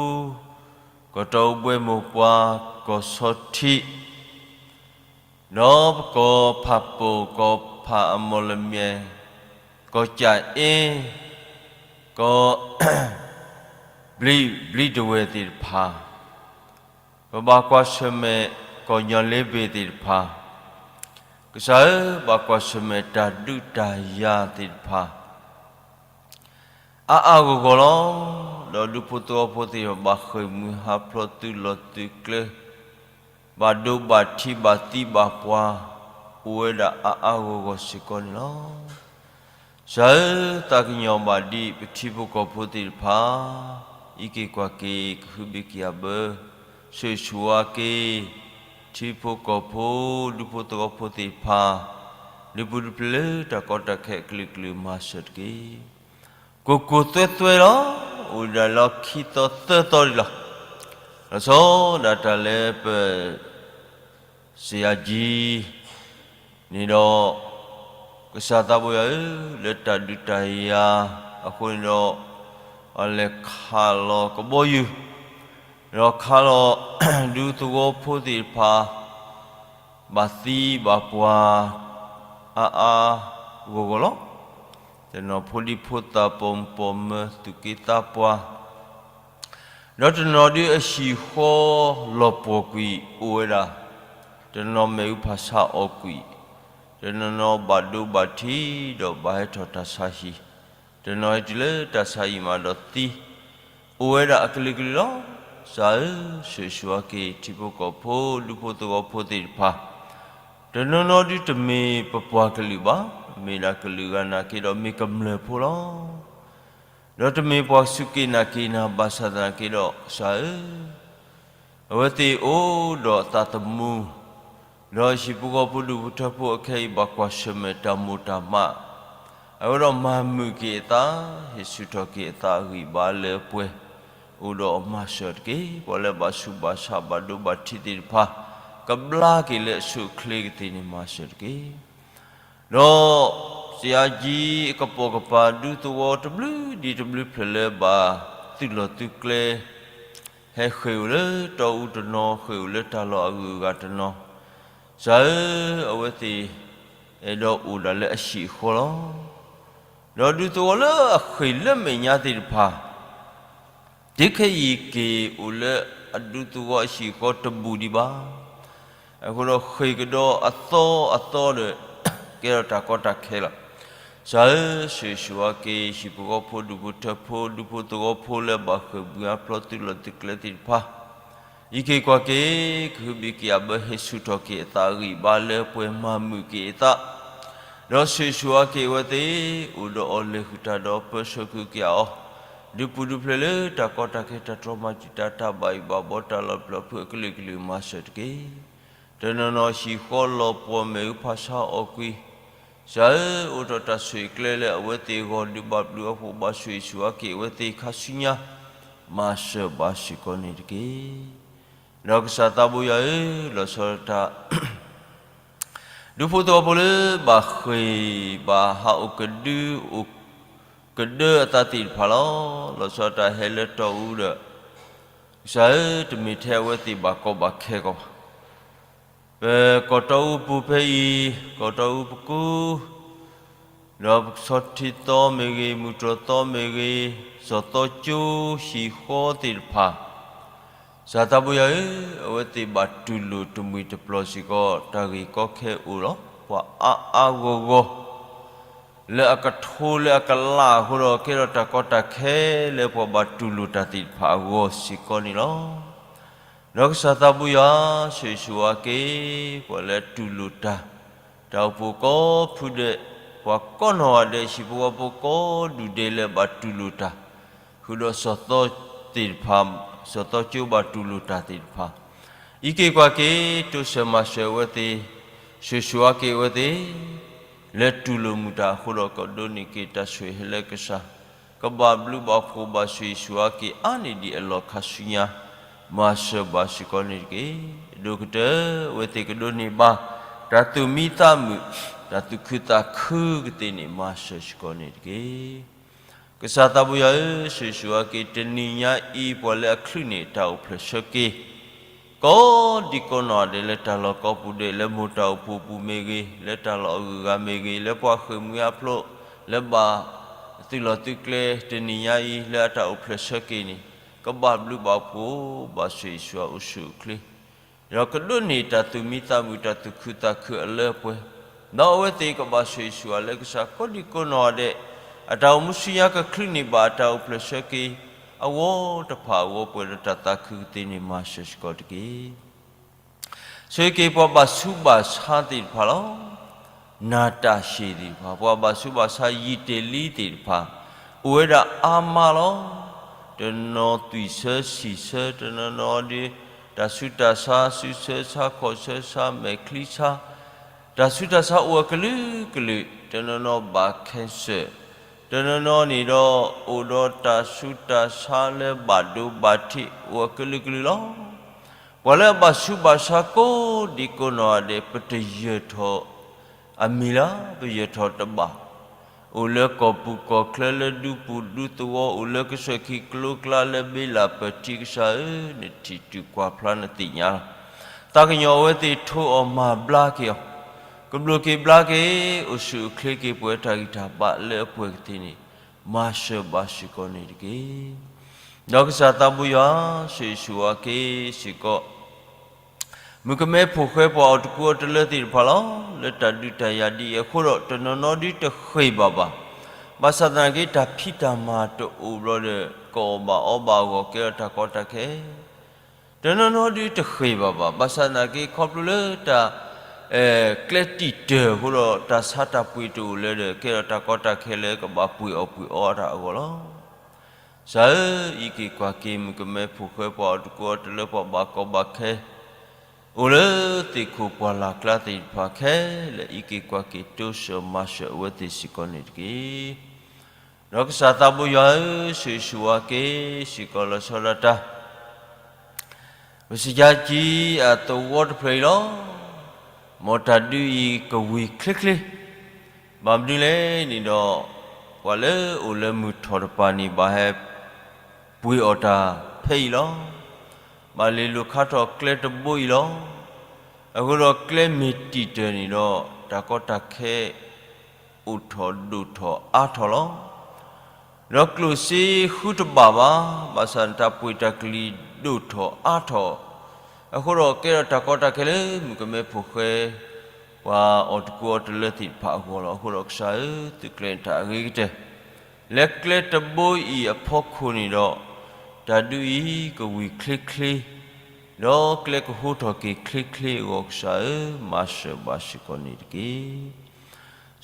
ကီၢ်တီအူဘှဲမိၢ်ပှၢ်, ကီၢ်ဆီထံး, ဒီးပကီၢ်ဖးပိၢ်, ကီၢ်ဖးအမီၢ်လမဲာ်, ကီၢ်ကၠၣ်အ့, ကီၢ် ဘျံးတဝဲၢ်သ့ၣ်တဖၣ်, ပဘၣ်ကွၢ်ဆၢၣ်မဲာ်ကီၢ်ညီလ့ဘ့ၣ်သ့ၣ်တဖၣ်, ကစၢ်ဧၢ, ဘၣ်ကွၢ်ဆၢၣ်မဲာ်တၢ်ဒုးတၢ်ယၤသ့ၣ်တဖၣ် အါအါဂီၢ်ဂီၢ်လီၤ. ဒီးဒူဖိသဝီဖိသ့ၣ်တဖၣ် ဘၣ်ဃ့ၢ်မှံဟးဖျိးသုးလီၢ်သုးကျဲ, ဘၣ်ဒိဘၣ်ထံးဘၣ်သံဘၣ်ပှၢ်, အိၣ်ဝဲဒၣ်အါအါဂီၢ်ဂီၢ်စ့ၢ်ကီးန့ၣ်လီၤ. ကစၢ်ဧၢ, သးကညီၤဘၣ်ဒံးပထံဖိကီၢ်ဖိသ့ၣ်တဖၣ်, အံးက့ၤကွၢ်က့ၤ ကဟုဘ့ၣ်က့ၤအဘၢ, ဆိၣ်ဂ့ၤဆူၣ်ဝါက့ၤ ထံဖိကီၢ်ဖိ ဒူဖိသဝီဖိသ့ၣ်တဖၣ်, ဒုးပူၤဒုးဖျဲးလၢတၢ်ကီတၢ်ခဲအကလုာ်ကလုာ်မၤစၢၤတက့ၢ်. ကိၢ်ကိၢ်သွဲသွဲလီၤ. အိၣ်ဒၣ်လၢခံသီသၢသီဒံးလီၤ. လီၤဆီဒၣ်တၢ်လၢပ စယၤကံ န့ၣ်ဒီး, ကစၢ်သးဘိယွၤဧၢ, လၢတၢ်ဒုးတၢ်ယၤအဃိန့ၣ်ဒီး, အလဲၤခးလီၤကဘီယူၤ, ဒီးခးလီၤ ဒူသဝီဖိသ့ၣ်တဖၣ် ဘၣ်သံဘၣ်ပှၢ် အါအါဂီၢ်ဂီၢ်လီၤ. တနီၤဖိဒံဖိသၣ် ပိာ်မုၣ်ပိာ်မၢၤ သူၣ်က့သးပှၢ်, ဒီးတနီၤဒုးအဟံၣ်ဃီလီၤပှီၢ်ကွံာ်အိၣ်ဝဲဒၣ်, တနီၤမ့ၣ်အူဖးဆါအီၣ်ကွံာ်, တနီၤနီၤဘၣ်ဒိဘၣ်ထံးဒီးဘၣ်ဟဲထီၣ်တၢ်ဆါဟံၣ်, တနီၤဟဲတုၤလၢတၢ်ဆါဟံၣ်မးဒီးသံ, အိၣ်ဝဲဒၣ်အကလုာ်ကလုာ်လီၤ. ကစၢ်ဧၢ, ဆိၣ်ဂ့ၤဆူၣ်ဝါက့ၤ ထံဖိကီၢ်ဖိ ဒူဖိသဝီဖိသ့ၣ်တဖၣ်, တနီၤနီၤဒုးတမ့ၢ်ပပှၤကလုာ်ဘၣ်, မ့ၢ်ဒၣ်ကလုာ်ဂၤနာ်က့ဒီးမ့ၢ်ကမျၢၢ်ဖိလီၤ. ဒီးတမ့ၢ်ပှၤစူၢ်က့ၤနာ်က့ၤနၤဘၣ်ဆၣ်သနာ်က့ဒီး ကစၢ်ဧၢ, အဝဲသ့ၣ်အိၣ်ဒီးအသးသမူ, ဒီးဟံၣ်ဖိဃီဖိဒူၣ်ဖိထၢဖိအခဲအံၤ ဘၣ်ကွၢ်ဆၢၣ်မဲာ်တၢ်မိၢ်တၢ်မး, အဝဲဒီးမၤမုာ်က့ၤအသး, ဟ့ၣ်ဆူၣ်ထီၣ်က့ၤအသးအဂံၢ်ဘါလၢပှဲၤ, အိၣ်ဒီးအမၤစၢၤတက့ၢ်. ပှၤလၢဘၣ်ဆူးဘၣ်ဆါဘၣ်ဒိဘၣ်ထံးသ့ၣ်တဖၣ်, ကဘျါက့ၤလၢအဆိအချ့ကသ့န့ၣ်မၤစၢၤတက့ၢ်. ဒီးစယၤကံအကပိာ်ကပၤ ဒူသဝီတဘျုးဒံးတဘျုးဖျၢၣ်လၢဘၣ်သုးလီၢ်သုးကျဲ, ဟဲဃ့ၢ်အိၣ်လၢတီအူတနီၤ, ဃ့ၢ်အိၣ်လၢတၢ်လီၢ်အဂုၤအဂၤတနီၤ, ကစၢ်ဧၢ, အဝဲသ့ၣ်အဲၣ်ဒိးအိၣ်ဒၣ်လၢအဟံၣ်အဃီလီၤ. ဒီးဒူသဝီလၢအဃ့ၢ်လၢမဲာ်ညါသ့ၣ်တဖၣ် တုၤခဲအံၤက့ၤအိၣ်လၢအဒူသဝီအဟံၣ်အဃီတဘူၣ်ဒံးဘၣ်. အဃိဒီးဃ့ၢ်ကဒီးအသီအသီဒီး ကဲထီၣ်တၢ်ကီတၢ်ခဲလီၤ. ကစၢ်ဧၢ, ဆိၣ်ဂ့ၤဆူၣ်ဝါက့ၤ ဟံၣ်ဖိဃီဖိဒူၣ်ဖိထၢဖိ ဒူဖိသဝီဖိလၢဘၣ်ဃ့ၢ်မှံဟးဖျိးသုးလီၢ်သုးကျဲသ့ၣ်တဖၣ်, အံးက့ၤကွၢ်က့ၤ ကဟုဘံၣ်က့ၤအဘၢ ဟ့ၣ်ဆူၣ်ထီၣ်က့ၤအသးအဂံၢ်ဘါလၢပှဲၤ မၤမုာ်က့ၤအသး ဒီးဆိၣ်ဂ့ၤဆူၣ်ဝါက့ၤအဝဲသ့ၣ် အိၣ်ဒီးအီၤလဲၤဃုာ်တၢ်ဒီးပၢဆှၢက့ၤအီၤ, ဒုးပူၤဒုးဖျဲးလၢတၢ်ကီတၢ်ခဲ တၢ်တြီမၤစၢၤတၢ် တၢ်ဘၣ်ယိၣ်ဘၣ်ဘီ တၢ်လီၤပျံၤဖုးအကလုာ်ကလုာ် မၤစၢၤတက့ၢ်. တနီၤနီၤဟံၣ်ဃီလီၤပှီၢ် မ့ၣ်အူဖးဆါအီၣ်ကွံာ်, ကစၢ်ဧၢ, အိၣ်ဒီးတၢ်ဆိၣ်ဂ့ၤကျဲလၢအဝဲသ့ၣ်အဂီၢ် ဒုးဘၣ်ဘျုးအဖှိၣ် ဘၣ်ဆိၣ်ဂ့ၤဆူၣ်အါက့ၤအဝဲသ့ၣ်ခါဆူညါ, မၤစၢၤဘၣ်စ့ၢ်ကီးန့ၣ်တက့ၢ်. ဒီးကစၢ်သးဘိယွၤဧၢ, လီၤဆီဒၣ်တၢ် ဒူဖိသဝီဖိလၢဘၣ်ဃ့ၢ်ဘၣ်ဟးအိၣ်ကဒု အိၣ်ကဒၢအသးသ့ၣ်တဖၣ်လီၤ. လီၤဆီဒၣ်တၢ်ဟဲလၢတီအူဒီး, ကစၢ်ဧၢ, တမ့ၢ်ထဲအဝဲသ့ၣ်ဘၣ်ကီဘၣ်ခဲကီးဘၣ်. ပကီၢ်တီအူပူၤဖဲအံၤ, ကီၢ်တီအူပကူ ဒီးပဆီထံသီမ့ၢ်ဂ့ၤ, မုၢ်တြီၢ်သီမ့ၢ်ဂ့ၤ, စီၤသီကၠိဟံၣ်ဃီသ့ၣ်တဖၣ်, ကစၢ်သးဘိယွၤဧၢ, အဝဲသ့ၣ်ဘၣ်တူၢ်လိာ်တမှံၤတပျီၤစ့ၢ်ကီး တၢ်ဂ့ၢ်ကီခဲအိၣ်လီၤ. ပှၤအါအါဂီၢ်ဂီၢ် လၢအကထိလၢအကလးအဃိဒီး ကဲထီၣ်တၢ်ကီတၢ်ခဲလၢပှၤဘၣ်တူၢ်လိာ်တၢ်သ့ၣ်တဖၣ်အဂီၢ်စ့ၢ်ကီးန့ၣ်လီၤ. ဒီးကစၢ်သးဘိယွၤ ဆိၣ်ဂ့ၤဆိၣ်ဝါက့ၤ ပှၤလၢအတူၢ်လိာ်တၢ်, တၢ်အိၣ်ဖှိၣ်ကိးဖုဒဲး, ပှၤကိးနီၢ်ဂၤဒဲး ဟံၣ်ဖိဃီဖိကိးဒူၣ်ဒဲးလၢအဘၣ်တူၢ်လိာ်တၢ်, ဃုာ်ဒီးစီၤသီသ့ၣ်တဖၣ်, စီၤသီကၠိဘၣ်တူၢ်လိာ်တၢ်သ့ၣ်တဖၣ်, အံးက့ၤကွၢ်က့ၤ တိစၢၤမၤစၢၤအဝဲသ့ၣ်, ဆိၣ်ဂ့ၤဆိၣ်ဝါက့ၤအဝဲသ့ၣ် လၢတူၢ်လိာ်မုာ်တၢ်အဃိဒီး ကဒိးန့ၢ်က့ၤတၢ်ဆိၣ်ဂ့ၤဟဲလၢကစၢ်, ကဘၣ်ဘျုးဘၣ်ဖှိၣ်ဘၣ်ဆိၣ်ဂ့ၤဆိၣ်ဝါက့ၤအါန့ၢ်ဒံးအလီၢ်ခါဆူညါ, မၤစၢၤဘၣ်စ့ၢ်ကီးန့ၣ်တက့ၢ်. ဒိၣ်ကတၢၢ် အဝဲသ့ၣ်ကဒိးန့ၢ်ဘၣ် တၢ်သူၣ်မံသးမုာ်, တၢ်သူၣ်ခုသးခုကသ့န့ၣ် မၤစၢၤစ့ၢ်ကီးန့ၣ်တက့ၢ်. ကစၢ်သးဘိယွၤဧၢ, ဆိၣ်ဂ့ၤဆိၣ်ဝါက့ၤ တနံၤညါအံၤ ပှၤလၢအချုးန့ၢ်တၢ်အိၣ်ဖျဲၣ်ဆၢက့ၤ ကိးဒံကိးနီၢ်ဂၤဒဲး လၢတၢ်လီၢ်ကိးပူၤဒဲး, လၢမိၢ်တၢ်အိၣ်ဖှိၣ်ပူၤမ့ၢ်ဂ့ၤ, လၢတၢ်လီၢ်အဂုၤအဂၤမ့ၢ်ဂ့ၤ, လၢပှၤဃ့ၢ်မှံဟးဖျိး, လၢဘၣ်သုးလီၢ်သုးကျဲ တနံၤညါအံၤ လၢအတၢ်အိၣ်ဖျဲၣ်ဆၢက့ၤန့ၣ်, ကဘၣ်ဘျုးဘၣ်ဖှိၣ်, ဘၣ်ဆိၣ်ဂ့ၤဆိၣ်ဝါအိၣ်ဆူၣ်အိၣ်ချ့ ဒီးကဒိးန့ၢ်တၢ်သူၣ်မံသးမုာ် တၢ်သူၣ်ခုသးခုအလၢအပှဲၤ, ဒီးအဝဲသ့ၣ်ကဘၣ်ဆိၣ်ဂ့ၤဆိၣ်ဝါလၢကစၢ် ကိးဒံကိးနီၢ်ဂၤဒဲး, အတၢ်အိၣ်မူဆူညါကချုးန့ၢ်ဘၣ်အတၢ်အိၣ်ဖျဲၣ်ဆၢက့ၤ အဂီၢ်တဖၣ်အဂီၢ် ပှဲၤဒီးတၢ်သးခုကသ့န့ၣ် မၤစၢၤစ့ၢ်ကီးတက့ၢ်. ဆိၣ်ဂ့ၤက့ၤပှၤဘၣ်ဆူးဘၣ်ဆါသ့ၣ်တဖၣ်လီၤ. နၤတၢ်ရှ့သ့ၣ်တဖၣ်, ပှၤဘၣ်ဆူးဘၣ်ဆါယံာ်တ့ၢ်လံသ့ၣ်တဖၣ်, အိၣ်ဝဲဒၣ်အါမးလီၤ. တနီၤနီၤသွံၣ်ဆၢဆံၣ်ဆၢ, တနီၤနီၤဒီး တၢ်ဆူးတၢ်ဆါ စုဆၢဆါ ခီၣ်ဆၢဆါ မဲာ်ချံဆါ, တၢ်ဆူးတၢ်ဆါအိၣ်အကလုာ်ကလုာ်, တနီၤနီၤဘၣ် cancer, တနီၤနီၤန့ၣ်ဒီး အိၣ်ဒီးတၢ်ဆူးတၢ်ဆါလၢဘၣ်ဒိဘၣ်ထံး အိၣ်အကလုာ်ကလုာ်လီၤ. ပှၤလၢအဘၣ်ဆူးဘၣ်ဆါကိးဒံကိးနီၢ်ဂၤဒဲး ပတယၢၤထီၣ်အမံၤလၢ ပယၢၤထီၣ်တဘၣ်, အိၣ်လၢကီၢ်ပူၤကီၢ်ချၢ လၢဒူပူၤဒူသဝီ, အိၣ်လၢကစၢၢ်ခံကျိကျါ လၢဘ့လၣ်ပၢၢ်ထံကစၢ်ဧၢ, နထံၣ်တုၤကွၢ်ဖျါနသ့ၣ်ညါလီၤ. သးကညီၤအဝဲသ့ၣ် ထိးအီၤမၤဘျါက့ၤအီၤ, ကဘျိးက့ၤဘျါက့ၤ အိၣ်ဆူၣ်အိၣ်ချ့က့ၤ ပှဲၤတၢ်ဂံၢ်တၢ်ဘါလၢအပှဲၤကသ့န့ၣ် မၤစၢၤဘၣ်စ့ၢ်ကီးန့ၣ်တက့ၢ်. ဒီးကစၢ်သးဘိယွၤ ဆိၣ်ဂ့ၤဆိၣ်ဝါက့ၤစ့ၢ်ကီး မုၣ်ကမဲဖိၣ်ဃဲ ပှၤအီၣ်တကူအီတလၢသ့ၣ်တဖၣ်လီၤ. လၢတၢ်ဒုးတၢ်ယၤဒ်အံၤအဃိဒီး တနီၤနီၤဒုးတဃ့ၢ်ဘၣ်ဘၣ်. ဘၣ်ဆၣ်သနာ်က့ တၢ်ဖံးတၢ်မၤတအိၣ်ဘျီဒီး ကအီၣ်ဘၣ်အီဘၣ်အဂီၢ် ကဲထီၣ်တၢ်ကီတၢ်ခဲ တနီၤနီၤဒုးတဃ့ၢ်ဘၣ်ဘၣ်. ဘၣ်ဆၣ်သနာ်က့ ခီဖျိလၢတၢ် ကျဲတံာ်တၢၢ်အဃိဒီး တၢ်ဆါတၢ်ပှ့ၤတအိၣ်လၢၤဒီး ကဲထီၣ်တၢ်ကီတၢ်ခဲလၢကဘၣ်ပှ့ၤအီၣ်ပှ့ၤအီတၢ်အဂီၢ်လီၤ. ကစၢ်ဧၢ, အံးက့ၤကွၢ်က့ၤ မုၣ်ကမဲဖိၣ်ဃဲ ပှၤအီၣ်တကူအီတလၢ ပှၤဘၣ်ကီဘၣ်ခဲ အိၣ်လၢသ့ၣ်ခိၣ်ပှၢ်လၢ်ကျါသ့ၣ်တဖၣ်ခဲလၢာ် အံးက့ၤကွၢ်က့ၤ တိစၢၤမၤစၢၤအဝဲသ့ၣ်စ့ၢ်ကီးန့ၣ်တက့ၢ်. ဒီးကစၢ်သးဘိယွၤဧၢ, ဆိၣ်ဂ့ၤဆိၣ်ဝါက့ၤစ့ၢ်ကီး လီၤဆီဒၣ်တၢ် ပစံးကၠံအသဝီတဖျၢၣ်အံၤလီၤ. မ်တၢ်ဒုးအံၤကဝံၤချ့ချ့, ဘၣ်မနုၤလဲၣ်န့ၣ်ဒီး ပှၤလၢအိၣ်လၢမုၢ်ထီၣ်တပၤန့ၣ် ဘၣ်ဟဲပှ့ၤအီၣ်တၢ်ဖဲအံၤလီၤ. ဘၣ်လဲၤလိာ်ခါထီၣ်ကျဲတဘိအံၤလီၤ. အဃိဒီးကျဲမ့ၢ်တံာ်တၢၢ်န့ၣ်ဒီး တၢ်ကီတၢ်ခဲ အိၣ်ထီၣ်ဒိၣ်ထီၣ်အါထီၣ်လီၤ. ဒီးကျိၣ်စ့ဃုတဘၣ်ဘၣ်, ဘၣ်ဆၣ်တၢ်ပှ့ၤတၢ်ကလံၤဒိၣ်ထီၣ်အါထီၣ်, အဃိဒီးကဲထီၣ်တၢ်ကီတၢ်ခဲလၢမုၣ်ကမဲဖိၣ်ဃဲ ပှၤအီၣ်တကူအီတလၢသ့ၣ်တဖၣ်အဂီၢ်လီၤ. အဃိဒီးကစၢ်ဧၢ, သုးကျဲၤတၢ်အဂ့ၤကတၢၢ် လၢကျဲတဘိအံၤအဖီခိၣ်န့ၣ်ဒီး တၢ်ဒုးအံၤကဝံၤချ့ချ့, ဒီးကျဲကဟိထီၣ်က့ၤချ့ချ့အဂီၢ် ကစၢ်ဧၢ, မၤစၢၤဘၣ်စ့ၢ်ကီးန့ၣ်တက့ၢ်.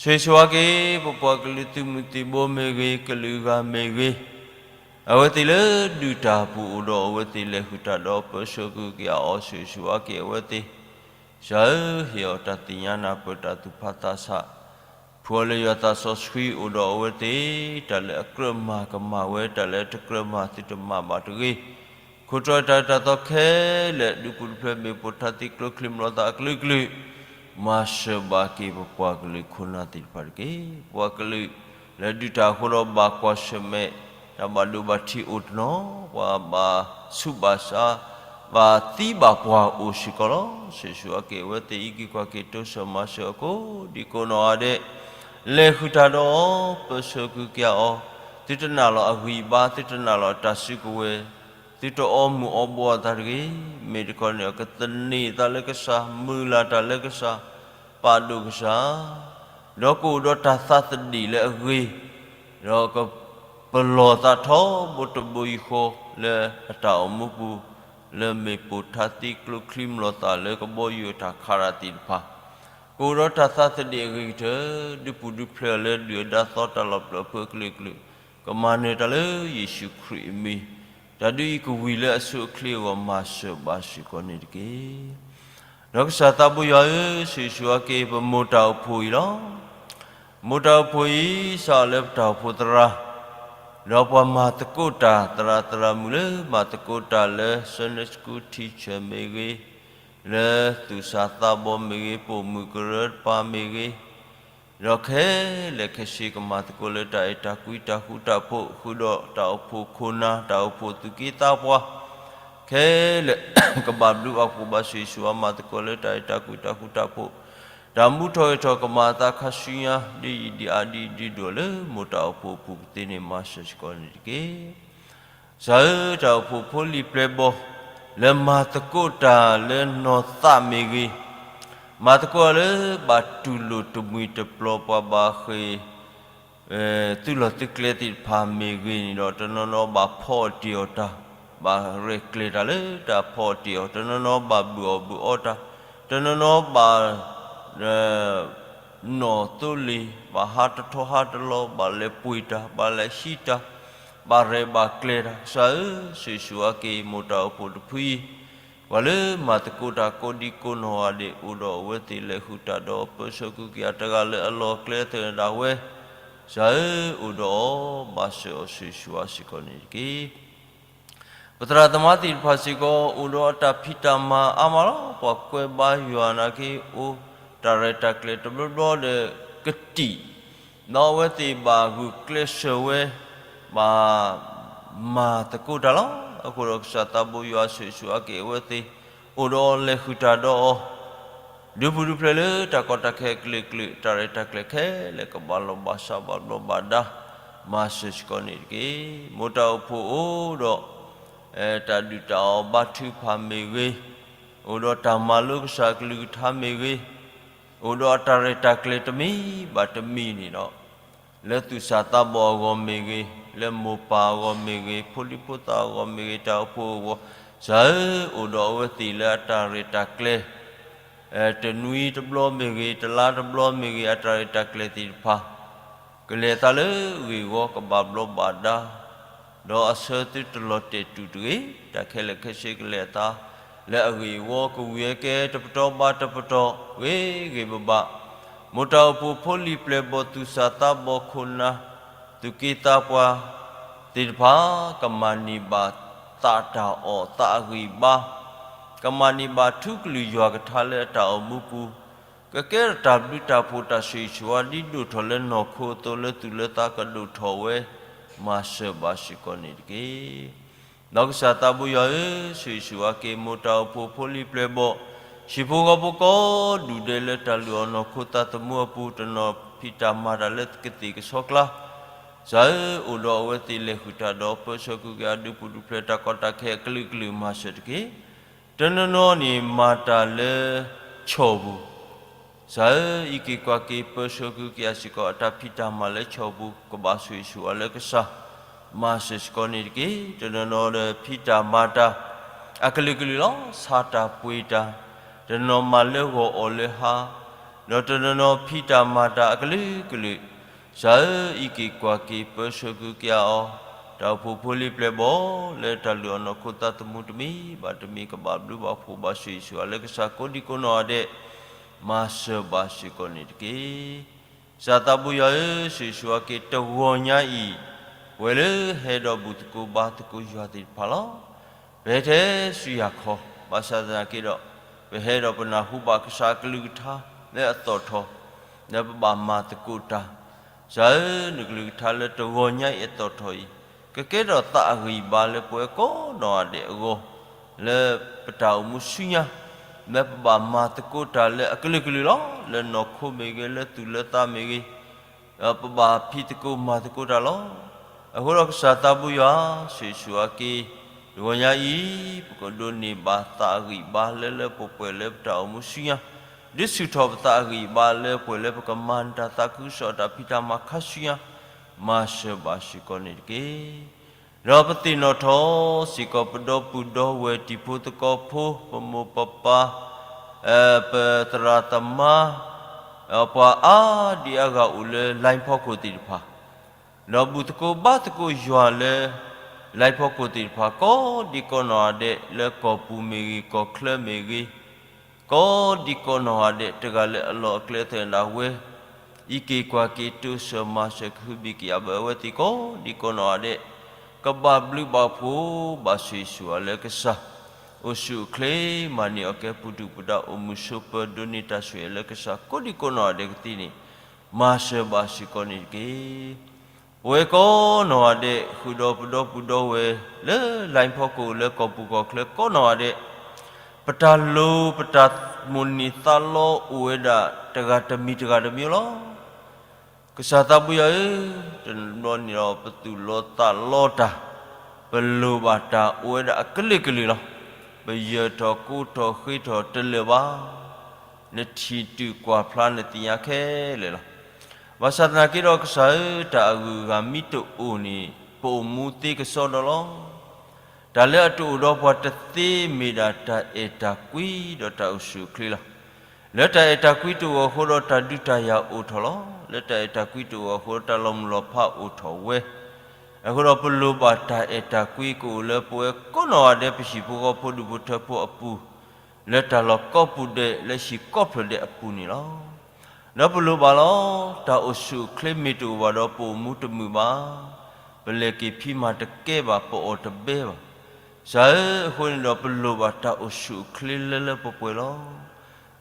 ဆိၣ်ဂ့ၤဆိၣ်ဝါက့ၤ ပပှၤကလုာ်သုးမုၢ်သံၣ်ဘိမ့ၢ်ဂ့ၤ, ကလုာ်ဂၤမ့ၢ်ဂ့ၤ, အဝဲသ့ၣ်လၢဒုၣ်တၢ်ပူၤအိၣ်ဒီးအဝဲသ့ၣ်လဲၤဃုာ်တၢ်ဒီးပၢဆှၢကဟုကယာ်အီၤ ဆိၣ်ဂ့ၤဆူၣ်အါက့ၤအဝဲသ့ၣ်, ကစၢ်ဧၢ, ဟ့ၣ်အီၤတၢ်သ့ၣ်ညါနၢ်ပၢၢ်တၢ်သူၣ်ဖးသးဆး, ဖှူအီၤလၢယွၤသးစီဆှံအိၣ်ဒီးအဝဲသ့ၣ်, တၢ်လၢအကြၢးမၤကမၤဝဲ, တၢ်လၢအတကြၢးမၤသုတမၤဘၣ်တဂ့ၤ. ခိၣ်တီတၢ်တၢ်သီခဲလၢာ် ဒုးပူၤဒုးဖျဲးမ့ၢ်ပိာ်ထါသံကျိချံမျိာ်သၣ်အကလုာ်ကလုာ်, မၤစၢၤဘၣ်က့ၤပပှၤကလုာ်ခိၣ်နၢ်သ့ၣ်တဖၣ်တက့ၢ်. ပှၤကလုာ်လၢဒုၣ်တၢ်အဃိဒီးဘၣ်ကွၢ်ဆၢၣ်မဲာ် တၢ်ဘၣ်ဒိဘၣ်ထံးအိၣ်တနီၤ, ပှၤဘၣ်ဆူးဘၣ်ဆါ ဘၣ်သံဘၣ်ပှၢ်အိၣ်စ့ၢ်ကီးလီၤ. ဆိၣ်ဂ့ၤဆူၣ်အါက့ၤအဝဲသ့ၣ် အံးက့ၤကွၢ်က့ၤ တိစၢၤမၤစၢၤအီၤ ကိးဒံကိးနီၢ်ဂၤဒဲး, လဲၤဃုာ်တၢ်ဒီးအီၤ ပၢဆှၢကဟုကယာ်အီၤ, သုတနာ်လီၤအဂံၢ်အဘါ, သုတနာ်လီၤအတၢ်စုကဝဲၤ, သုတအီမူၤအီဘှီအသးတဂ့ၤ. မ့ၢ်တခီန့ၣ်ကသန့ၤသးလၢကစၢ်, မုၢ်လၢ်တၢ်လၢကစၢ်, ပာ်ဒိၣ်ကစၢ်, ဒီးကအိၣ်ဒီးတၢ်သးသဒံးလၢအဂ့ၤ, ဒီးကပလီၢ်သးထီဘိတဘိယူၢ်ဃီလၢအတၢ်အိၣ်မူပူၤ, လၢမ့ၢ်ပိာ်ထါသံကျိချံမျိာ်သၣ်လၢကဘီယူၤအတၢ်ခးတၢ်သ့ၣ်တဖၣ်, ကအိၣ်ဒီးတၢ်သးသဒံးအဂ့ၤကတၢၢ်, ဒုးပူၤဒုးဖျဲးအီၤလၢဒုၣ်အဒါသီတၢ်လီၤပျံၤအဖုအကလုာ်ကလုာ်, ကမၤနၢၤတၢ်လၢယ့ၣ်ၡူးခရံာ်အမံၤ, တၢ်ဒုးအံၤကဝံၤလၢအဆိအချ့အဂီၢ် မၤစၢၤဘၣ်စ့ၢ်ကီးန့ၣ်တက့ၢ်. ဒီးကစၢ်သးဘိယွၤဧၢ, ဆိၣ်ဂ့ၤဆူၣ်အါက့ၤ ပမိၢ်တၢ်အိၣ်ဖှိၣ်အံၤလီၤ. မိၢ်တၢ်အိၣ်ဖှိၣ်အံၤ စးထီၣ်လၢပတၢ်အိၣ်ဖှိၣ်သရၣ်, ဒီးပှၤမၤသကိးတၢ် သရၣ်သရၣ်မုၣ်လၢမၤသကိးတၢ်လၢ Sunday School teacher မ့ၢ်ဂ့ၤ, လၢသူၣ်စၢ်သးဘီမ့ၢ်ဂ့ၤ, ပိာ်မုၣ်ကရၢတပၤမ့ၢ်ဂ့ၤ, ဒီးခဲလၢာ်ခဲဆ့ကမၤသကိးလၢတၢ်အဲၣ်တၢ်ကွံတၢ်ဃူတၢ်ဖိး, ဃုာ်ဒီးတၢ်အိၣ်ဖှိၣ်ခိၣ်နၢ်, တၢ်အိၣ်ဖှိၣ်သူၣ်က့သးပှၢ်, ခဲလၢာ် ကဘၣ်ဘျုးဘၣ်ဖှိၣ်ဘၣ်ဆိၣ်ဂ့ၤဆူၣ်အါ မၤသကိးလၢတၢ်အဲၣ်တၢ်ကွံတၢ်ဃူတၢ်ဖိး, တၢ်မူထီၣ်ဂဲၤထီၣ်ကမၤအသးခါဆူညါ ဒ်ယံာ်ဒ်အါဒ်ဒ်ဒိၣ်လၢမိၢ်တၢ်အိၣ်ဖှိၣ်အပူၤကသ့န့ၣ် မၤစၢၤစ့ၢ်ကီးန့ၣ်တက့ၢ်. ကစၢ်ဧၢ, တၢ်အိၣ်ဖှိၣ်ဖိလံၤပျဲၢ်ဘီၣ် လၢမၤသကိးတၢ်လၢနီၢ်သးမ့ၢ်ဂ့ၤ, မၤသကိးလၢဘၣ်တူၢ်လိာ်တမှံၤတပျီၤ ပှၤဘၣ်ဃ့ၢ် သုးလီၢ်သုးကျဲသ့ၣ်တဖၣ်မ့ၢ်ဂ့ၤန့ၣ်ဒီး တနီၤနီၤဘၣ်ဖီအီၣ်တ့ၢ်အီၣ်တၢ်, ဘၣ်ရဲၣ်ကျဲၤတၢ်လၢတၢ်ဖီအီၣ်တ့ၢ်အီၣ်, တနီၤနီၤဘၣ်ဘုၣ်အီၣ်ဘုၣ်အီတၢ်, တနီၤနီၤဘၣ် နီၢ်သိလ့ၣ်, ဘၣ်ဟးတထီဟးတလီၤ, ဘၣ်လဲၤပှ့ၤတၢ်, ဘၣ်လဲၤဟံးတၢ်, ဘၣ်ရဲၣ်ဘၣ်ကျဲၤတၢ်, ကစၢ်ဧၢ, ဆိၣ်ဂ့ၤဆူၣ်အါက့ၤ မိၢ်တၢ်အိၣ်ဖှိၣ်တဖုအံၤ, ပှၤလၢမၤသကိးတၢ်ကိးဒံကိးနီၢ်ဂၤဒဲး အိၣ်ဒီးအဝဲသ့ၣ်လဲၤဃုာ်တၢ်ဒီးပၢဆှၢကဟုကယာ် တဂၤလၢအလီၢ်အကျဲသနၢၣ်ဒၣ်ဝဲ, ကစၢ်ဧၢ, အိၣ်ဒီးအီၤ ဘၣ်စၢၤအီၤဆိၣ်ဂ့ၤဆူၣ်အါစ့ၢ်ကီးန့ၣ်တက့ၢ်. ပသရၣ်သမါသ့ၣ်တဖၣ်စ့ၢ်ကီး အိၣ်ဒီးအတၢ်ဖံးတၢ်မၤအါမးလီၤ. ပှၤကွဲးဘါယွၤနာ်က့ အိၣ်တၢ်ရဲၣ်တၢ်ကျဲၤတဘျီဘျီဒီးကတံာ်, ဒီးအဝဲသ့ၣ်ဘၣ်ဂုာ်ကျဲးစၢးဝဲ, ဘၣ်မၤသကိးတၢ်လီၤ. အဃိဒီးကစၢ်သးဘိယွၤဆိၣ်ဂ့ၤဆူၣ်အါက့ၤအဝဲသ့ၣ်, အိၣ်ဒီးအီၤလဲၤဃုာ်တၢ်ဒီးအီၤ ဒုးပူၤဒုးဖျဲးလၢတၢ်ကီတၢ်ခဲအကလုာ်ကလုာ်, တၢ်ရဲၣ်တၢ်ကျဲၤခဲလၢာ်ကဘၣ်လီၢ်ဘၣ်စးဘၣ်ဘျီးဘၣ်ဒါ, မၤစၢၤစ့ၢ်ကီးန့ၣ်တက့ၢ်. မိၢ်တၢ်အိၣ်ဖှိၣ်အိၣ်ဒီး တၢ်ဒုၣ်တၢ်အီၣ်ဘါထုကဖၣ်မ့ၢ်ဂ့ၤ, အိၣ်ဒီးတၢ်မၤလိကစၢ်အကလုၢ်ကထါမ့ၢ်ဂ့ၤ, အိၣ်ဒီးအတၢ်ရဲၣ်တၢ်ကျဲၤတမံၤဘၣ်တမံၤန့ၣ်ဒီး လၢသူၣ်စၢ်သးဘီၣ်အဂီၢ်မ့ၢ်ဂ့ၤ, လၢမိၢ်ပၢ်အဂီၢ်မ့ၢ်ဂ့ၤ, ဖိဒံဖိသၣ်အဂီၢ်မ့ၢ်ဂ့ၤ, တၢ်အိၣ်ဖှိၣ်အဂီၢ်, ကစၢ်ဧၢ, အိၣ်ဒီးအဝဲသ့ၣ်လၢအတၢ်ရဲၣ်တၢ်ကျဲၤ တနွံတဘျီမ့ၢ်ဂ့ၤ, တလါတဘျီမ့ၢ်ဂ့ၤ, အတၢ်ရဲၣ်တၢ်ကျဲၤသ့ၣ်တဖၣ် ကလဲၤအသးလၢဂ့ၢ်ဝီကဘၣ်ဘျီးဘၣ်ဒါ, ဒီးအဆၢသုတလီၤတဲာ်တူာ်တဂ့ၤ. တၢ်ခဲလၢာ်ခဲဆ့ကလဲၤအသး လၢအဂ့ၢ်အဝီကဝံၤအကဲတပတီၢ်ဘၣ်တပတီၢ် ဂ့ၤဂ့ၤဘၣ်ဘၣ်. မိၢ်တၢ်အိၣ်ဖှိၣ်ဖိလံၤပျဲၢ်ဘီၣ် သူၣ်စၢ်သးဘီၣ်ခိၣ်နၢ် သူၣ်က့သးပှၢ် သ့ၣ်တဖၣ် ကမၤန့ၢ်ဘၣ်သးတၢ်အီၣ်သးအဂံၢ်အဘါ, ကမၤန့ၢ်ဘၣ်ထူကလုာ်ယွၤကထါလၢအတၢ်အိၣ်မူပူၤ, ကကဲထီၣ်တၢ်ဘျုးတၢ်ဖှိၣ်တၢ်ဆိၣ်ဂ့ၤဆိၣ်ဝါ ဒ်ဒိၣ်ထီၣ်လၢနီၢ်ခိအသိး လၢသူၣ်လၢသးကဒိၣ်ထီၣ်ဝဲ, မၤစၢၤဘၣ်စ့ၢ်ကီးန့ၣ်တက့ၢ်. ဒီးကစၢ်သးဘိယွၤဧၢ, ဆိၣ်ဂ့ၤဆူၣ်အါက့ၤ မိၢ်တၢ်အိၣ်ဖှိၣ်ဖိလံၤပျဲၢ်ဘီၣ်, ဟံၣ်ဖိဃီဖိကိးဒူၣ်ဒဲးလၢတၢ်လုၢ်အီၣ်နီၢ်ခိသးသမူအပူၤ တနီၤဖံးတၢ်မၤတၢ်လၢကသ့ၣ်ကဆီကျါ, ကစၢ်ဧၢ, အိၣ်ဒီးအဝဲသ့ၣ်လဲၤဃုာ်တၢ်ဒီးပၢဆှၢကဟုကယာ် ဒုးပူၤဒုးဖျဲးတၢ်ကီတၢ်ခဲအကလုာ်ကလုာ် မၤစၢၤတက့ၢ်. တနီၤနီၤန့ၣ်မၤတၢ်လၢဆီၣ်ပူၤ, ကစၢ်ဧၢ, အံးက့ၤကွၢ်က့ၤ ပၢဆှၢကဟုကယာ်စ့ၢ်ကီး အတၢ်ဖံးတၢ်မၤလၢဆီၣ်ပူၤ ကဘၣ်ဆိၣ်ဂ့ၤဆိၣ်ဝါလၢကစၢ်, မၤစၢၤစ့ၢ်ကီးန့ၣ်တက့ၢ်. တနီၤနီၤဒီးဖံးတၢ်မၤတၢ် အကလုာ်ကလုာ်လီၤ. ဆါတၢ်ပှ့ၤတၢ်, တနီၤမၤလၢဂီၤအီၣ်လၢဟါ, ဒီးတနီၤနီၤဖံးတၢ်မၤတၢ်အကလုာ်ကလုာ်, ကစၢ်ဧၢ, အံးက့ၤကွၢ်က့ၤ ပၢဆှၢကဟုကယာ်အီၤ တၢ်အိၣ်ဖှိၣ်ဖိလံၤပျဲၢ်ဘီၣ် လၢတၢ်လုၢ်အီၣ်နီၢ်ခိသးသမူတမံၤဘၣ်တမံၤ ကဘၣ်ဘျုးဘၣ်ဖှိၣ်ဘၣ်ဆိၣ်ဂ့ၤဆိၣ်ဝါလၢကစၢ်ကိးဒံကိးနီၢ်ဂၤဒဲး မၤစၢၤဘၣ်စ့ၢ်ကီးန့ၣ်တက့ၢ်. ကစၢ်သးဘိယွၤဧၢ, ဆိၣ်ဂ့ၤဆိၣ်ဝါက့ၤတဂီၤညါအံၤ, ပဝဲလၢဟဲဒီးဘူၣ်သကိးဘါသကိးယွၤသ့ၣ်တဖၣ်လီၤ. ပဟဲထဲဆူယၤခီ, ဘၣ်ဆၣ်သနာ်က့ဒီး, ပဟဲဒီးပနၢ်ဟူဘၣ်ကစၢ်အကလုၢ်ကထါလၢအသီၣ်ထီၣ်, လၢပဘၣ်မၤသကိးတၢ်, ကစၢ်ဧၢ, နကလုၢ်ကထါလၢတဂီၤညါအံၤအသီၣ်ထီၣ်အံၤ, ကကဲထီၣ်သးအဂံၢ်အဘါလၢပဝဲကိးနီၢ်ဂၤဒဲးအဂီၢ်, လၢပတၢ်အိၣ်မူဆူညါ, လၢပဘၣ်မၤသကိးတၢ်လၢအကလုာ်ကလုာ်လီၤ. လၢနီၢ်ခိမ့ၢ်ဂ့ၤ, လၢသူၣ်လၢသးမ့ၢ်ဂ့ၤ, ဒီးပဘၣ်ဖံးသကိးမၤသကိးတၢ်လီၤ. အဃိဒီးကစၢ်သးဘိယွၤ, ဆိၣ်ဂ့ၤဆိၣ်ဝါက့ၤ, တဂီၤညါအံၤ, ပကဒိးန့ၢ်ဘၣ်သးအဂံၢ်အဘါလၢလၢပှဲၤပှဲၤလၢပတၢ်အိၣ်မူဆူညါ, ဒုးဆူၣ်ထီၣ်ပသးအဂံၢ်အဘါလၢပှဲၤလၢပကမၤနတၢ်သးခုကစီၣ်တၢ်ဖံးတၢ်မၤခါဆူညါ, မၤစၢၤဘၣ်စ့ၢ်ကီးန့ၣ်တက့ၢ်. ဒီးပသ့ၣ်နီၣ်ထီၣ်စ့ၢ်ကီးပဒီပုၢ်ဒီဝဲၢ်တံၤဖိသကိးဖိ, ပမိၢ်ပပၢ်, ပသရၣ်သမါ, ပှၤအါဒံအါဂၤအိၣ်လၢ line ဖီခိၣ်သ့ၣ်တဖၣ်, ဒီးဘူၣ်သကိးဘါသကိးယွၤလၢ line ဖီခိၣ်သ့ၣ်တဖၣ် ကိးဒံကိးနီၢ်ဂၤဒဲး လၢကီၢ်ပူၤမ့ၢ်ဂ့ၤ, ကီၢ်ချၢမ့ၢ်ဂ့ၤ, ကိးဒံကိးနီၢ်ဂၤဒဲး တဂၤလၢအလီၢ်အကျဲသ့ၣ်ဒၣ်ဝဲ, အံးက့ၤကွၢ်က့ၤ တိစၢၤမၤစၢၤ ကဟုဘံၣ်ကယာ်ဘၢအဝဲသ့ၣ် ကိးဒံကိးနီၢ်ဂၤဒဲး, ကဘၣ်ဘျုးဘၣ်ဖှိၣ်ဘၣ်ဆိၣ်ဂ့ၤဆိၣ်ဝါလၢကစၢ်, အိၣ်ဆူၣ်အိၣ်ချ့ မၤန့ၢ်အီၣ်ကဲ ပူၤဒုၣ်ပူၤဒါ အိၣ်မုာ်ဆိးပၢၤ ဒိးန့ၢ်တၢ်ဆိၣ်ဂ့ၤလၢကစၢ် ကိးဒံကိးနီၢ်ဂၤဒဲးကသ့န့ၣ်, မၤစၢၤဘၣ်စ့ၢ်ကီးန့ၣ်တက့ၢ်. ပဝဲကိးနီၢ်ဂၤဒဲး ဃုာ်ဒီးပဒီပုၢ်ဒီဝဲၢ်လၢ line ဖီခိၣ် လၢကီၢ်ပူၤကီၢ်ချၢကိးနီၢ်ဂၤဒဲး, ပတၢ်လိၤ ပတၢ်မိၣ်န့ၢ်သးလီအိၣ်ဝဲဒၣ် တဂၤတမံၤတဂၤတမံၤလီၤ. ကစၢ်သးဘိယွၤဧၢ, တဘျီန့ၣ်ဒီးပသူၣ်လီၤသးလီတၢ်, ပလိၣ်ဘၣ်တၢ်အိၣ်ဝဲဒၣ်အကလုာ်ကလုာ်လီၤ. ပယၢၤထီၣ်ကိးထီၣ်ဃ့ထီၣ်တလၢာ်ဘၣ်. နထံၣ်တုာ်ကွၢ်ဖျါနသ့ၣ်ညါခဲလၢာ်လီၤ. ဘၣ်ဆၣ်သနာ်က့ဒီးကစၢ်ဧၢ, တၢ်အဂုၤအဂၤမ့ၢ်တအိၣ်န့ၣ် ပအိၣ်မူသ့ကစီဒီလီၤ. တၢ်လၢအတအိၣ်ဒီးပှၤတသ့ မ့ၢ်ဒၣ်တၢ်အဲၣ်တၢ်ကွံဒီးတၢ်အိၣ်ဆူၣ်အိၣ်ချ့လီၤ. လၢတၢ်အဲၣ်တၢ်ကွံတအိၣ်အဃိဒီး တၢ်ဒုးတၢ်ယၤအိၣ်ထီၣ်လီၤ. လၢတၢ်အဲၣ်တၢ်ကွံတအိၣ်အဃိဒီး တၢ်လီၤမုၢ်လီၤဖးအိၣ်ထီၣ်ဝဲ. အဃိဒီးပလိၣ်ဘၣ်တၢ်အဲၣ်တၢ်ကွံကအိၣ်လၢပဝဲကိးနီၢ်ဂၤဒဲး ပဟံၣ်ဖိဃီဖိဒူၣ်ဖိထၢဖိအပူၤ, လၢတၢ်လီၢ်ကိးပူၤဒဲး လၢဟံၣ်ကိးဖျၢၣ်ဒဲးအပူၤန့ၣ်လီၤ. ဒီးပလိၣ်ဘၣ်လီၤ. တၢ်အိၣ်ဆူၣ်အိၣ်ချ့မ့ၢ်တအိၣ်ဘၣ်ဒီး ပအိၣ်မူတမုာ်ဘၣ်. ပလဲၤက့ၤဖံးမၤတကဲဘၣ်, ပအီၣ်တဘဲဘၣ်. ကစၢ်ဧၢ, အဃိန့ၣ်ဒီး ပလိၣ်ဘၣ်တၢ်အိၣ်ဆူၣ်အိၣ်ချ့လၢလၢပှဲၤပှဲၤလီၤ.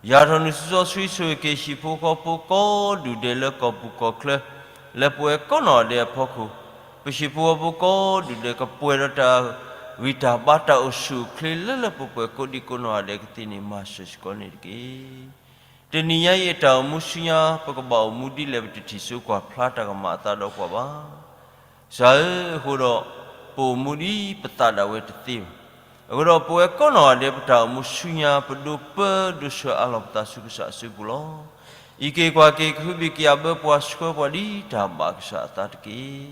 ယၤထီၣ်နုၤစီဆှံဆိၣ်ဂ့ၤက့ၤဟံၣ်ဖိဃီဖိကိးဒူၣ်ဒဲးလၢကီၢ်ပူၤကီၢ်ချၢ, လၢပဝဲကိးနီၢ်ဂၤဒဲးအဖီခိၣ်, ပဟံၣ်ဖိဃီဖိကိးဒူၣ်ဒဲးကပှဲၤဒီးတၢ်ဂံၢ်တၢ်ဘါတၢ်အိၣ်ဆူၣ်အိၣ်ချ့လၢလၢပှဲၤပှဲၤကိးဒံကိးနီၢ်ဂၤဒဲးကသ့န့ၣ် မၤစၢၤစ့ၢ်ကီးန့ၣ်တက့ၢ်. တနံၤညါအံၤအတၢ်အိၣ်မူဆူညါ ပကဘၣ်အိၣ်မူဒ်လဲၣ် ပတထံၣ်စိကွၢ်ဖျါတၢ်ကမၣ်အသးဒီးပှၤဘၣ်. ကစၢ်ဧၢ, အဃိဒီး ပအိၣ်မူဒ်ပသးဒၣ်ဝဲတသ့ဘၣ်. အဃိဒီးပဝဲကိးနီၢ်ဂၤဒဲး ပတၢ်အိၣ်မူဆူညါ ပဒိးပၢဒိးဆှၢအါလီၤပသးဆူကစၢ်အစုပူၤလီၤ. အံးက့ၤကွၢ်က့ၤ ကဟုဘံၣ်ကယာ်ဘၢပှၤ ဆှၢပှၤဒ်တၢ်ဘၣ်ကစၢ်အသးတက့ၢ်.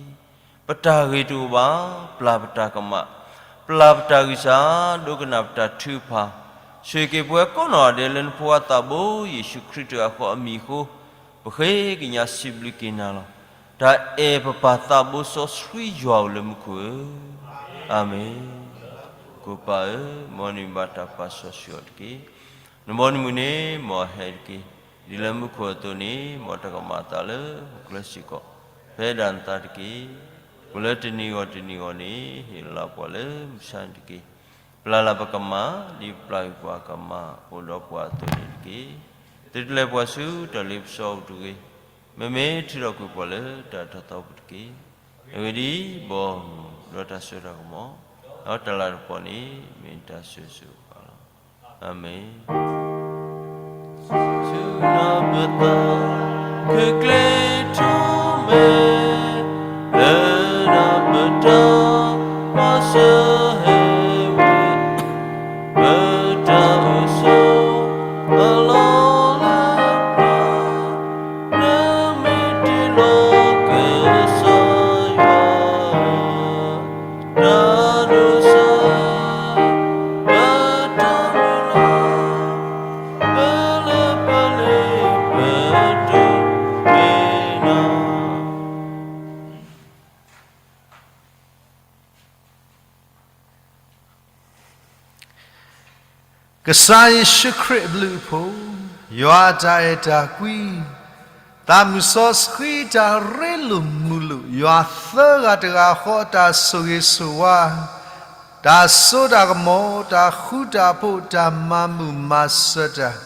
ပတၢ်ဂ့ၤတအိၣ်ဘၣ်, ပျၢ်ပတၢ်ကမၣ်, ပျၢ်ပတၢ်ဂံၢ်စၢ်, ဒိကနၣ်ပတၢ်ထုကဖၣ်, ဆိၣ်ဂ့ၤက့ၤပဝဲကိးနီၢ်ဂၤဒဲးလၢနဖိခွါသးဘိ ယ့ၣ်ၡူးခရံာ်တဂၤဃီအမံၤအဃိ, ပဃ့ကညးစံးဘျုးက့ၤနၤလီၤ. တၢ်အဲၣ်ပပၢ်သးဘိစီဆှံယွၤဧၢ လၢမူခိၣ်ဧၢ, အၤမ့ၣ်. ကိၣ်ပၢ်ဧၢ, မ်နမံၤဘၣ်တၢ်ပာ်စီဆှံအီၤတက့ၢ်. နဘီနမုၢ်န့ၣ် မ်အဟဲတက့ၢ်. ဒ်လၢမူခိၣ်အသိးန့ၣ် မ်တၢ်ကမၣ်အသးလၢဟီၣ်ခိၣ်ချၢစ့ၢ်ကီး, ဖဲဒၣ်နသးတက့ၢ်. ပလၢတနံၤဂီၢ်တနံၤဂီၢ်န့ၣ် ဟ့ၣ်လီၤပှၤလၢမုၢ်ဆါန့ၣ်တက့ၢ်. ပျၢ်လၢ်ပကမၣ် ဒ်ပျၢ်ကွံာ်ပှၤကမၣ်အိၣ်ဒီးပှၤအသိးန့ၣ်တက့ၢ်. သုတလဲၤပှၤဆူတၢ်လ့ပစီအပူၤတဂ့ၤ. မ့မ့ၢ်ထုးထီၣ်ကွံာ်ပှၤလၢတၢ်ထီၣ်သီပူၤတက့ၢ်. အဂ့ၢ်ဒ်အံၤ, ဘီမုၢ်ဒီးတၢ်စိတၢ်ကမီၤ, ဒီးတၢ်လၤတပီၤန့ၣ် မ့ၢ်တၢ်စိၤစိၤဃၣ်လီၤ. အၤမ့ၣ်. ဆူနၤပသး ကကျ့ထီၣ်မဲ လၢနၤပတၢ်ပာ်စၢၤဟဲဝဲ, ပတၢ်အိၣ်ဆိးအလီၢ်လၢပျၢၤ, လၢမ့ၢ်တ့ၢ်လီၤကစၢ်ယွၤ တၢ်ဒိးစၢၤ ပတၢ်မုၢ်လၢ် ပလၢပလ့ပတုၤမ့ၢ်နၤ. ကစၢ်ယ့ၣ်ၡူးခရံာ်အဘျုးအဖှိၣ်, ယွၤအတၢ်အဲၣ်တၢ်ကွံ, သးမုၢ်စီဆှံတၢ်ရ့လိာ်မုာ်လိာ်, ယွၤသၢဂၤတဂၤဃီအတၢ်ဆိၣ်ဂ့ၤဆိၣ်ဝါ, တၢ်စိတၢ်ကမီၤ, တၢ်ဃူတၢ်ဖိး, တၢ်မၤမုာ်မၤစၢၤတၢ်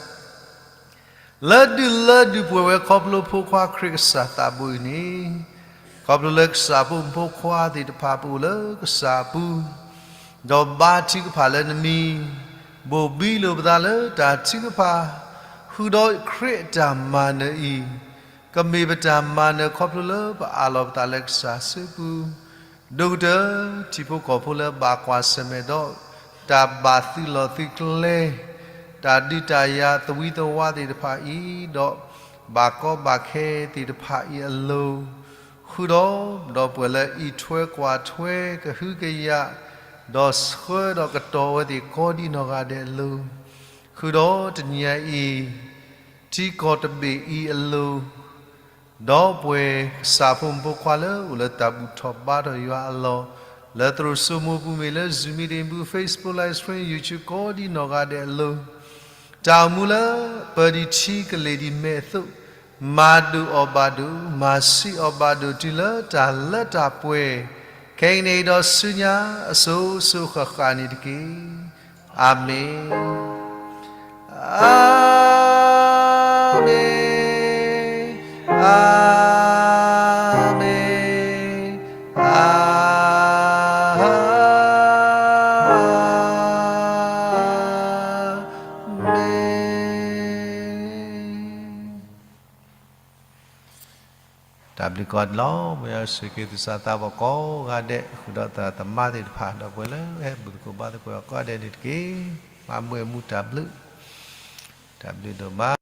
လၢဒုးလၢဒုးပှဲၤဝဲခီဖျိဖိခွါခရံာ်ကစၢ်သးဘိအံၤန့ၣ်, ခီဖျိလၢကစၢ်ဖိမုၣ်ဖိခွါသ့ၣ်တဖၣ်ပအိၣ်လၢကစၢ်အပူၤ, ဒီးဘါထုကဖၣ်လၢနမံၤ, ဘိၣ်ဘံလိာ်ပသးလၢတၢ်ထုကဖၣ်, ဃုာ်ဒီးခရံာ်အတၢ်မၤနၢၤအံၤ, ကမ့ၢ်ပတၢ်မၤနၢၤခီဖျိလၢပအးလီၤပသးလၢကစၢ်စုပူၤ, ဒိၣ်ကတၢၢ် ထံဖိကီၢ်ဖိလၢဘၣ်ကွၢ်ဆၢၣ်မဲာ်ဒီး တၢ်ဘၣ်သုးလီၢ်သုးကျဲ, တၢ်ဒုးတၢ်ယၤသဝံသဝါသ့ၣ်တဖၣ်အံၤ, ဒီးဘၣ်ကီဘၣ်ခဲသ့ၣ်တဖၣ်အံၤအလိၤ, ဃုာ်ဒီး ဒီပုၢ်ဝဲၢ်လၢအံးထွဲကွၢ်ထွဲကဟုကယာ်, ဒီးဆှၢဒီးကတီၤဝဲသ့ၣ်ကိးဒံနီၢ်ဂၤဒဲးအလိၤ, ဃုာ်ဒီးတနံၤအံၤ, ထံကီၢ်တဘ့ၣ်အံၤအလိၤ ဒီပုၢ်ဝဲၢ်ကစၢ်ဖိမုၣ်ဖိခွါလၢအိၣ်လၢတၢ်ဘူၣ်ထီၣ်ဘါထီၣ်ယွၤအလီၢ်, လၢသရိာ်စိမိၤပူၤမ့ၢ်လၢ Zoom meeting ပူၤ, Facebook Live Stream, YouTube ကိးဒံနီၢ်ဂၤဒဲးအလိၤ, တၢ်အိၣ်မူလၢပၢၤဒံးထံကလ့ၢ်ဒံးမဲာ်အသိး, မၤဒိၣ်အီၣ်ဘၣ်ဒိၣ်, မၤဆံးအီၣ်ဘၣ်ဒိၣ်တုၤလၢတၢ်လၢတၢ်ပှဲၤ, ခဲအံၤန့ၣ်ဒီးဆူညါအစိၤစိၤဃၣ်ဃၣ်န့ၣ်တက့ၢ်. အၤမ့ၣ်. အၤမ့ၣ်, အၤမ့ၣ်, အၤမ့ၣ်. တၢ်ဘျုးကိးဒံးလီၤ. မ်ယွၤဆိၣ်ဂ့ၤက့ၤသူၣ်စၢ်သးဘီၣ်ကိးဂၤဒဲး, ဃုာ်ဒီးသရၣ်သမါသ့ၣ်တဖၣ်, ဒီပုၢ်ဝဲၢ်လၢအဟဲဘူၣ်သကိးဘါသကိးယွၤကိးဂၤဒဲးန့ၣ်တက့ၢ်. မၤမုာ်မူတၢ်ဘျုး, တၢ်ဘျုးဒိၣ်မး.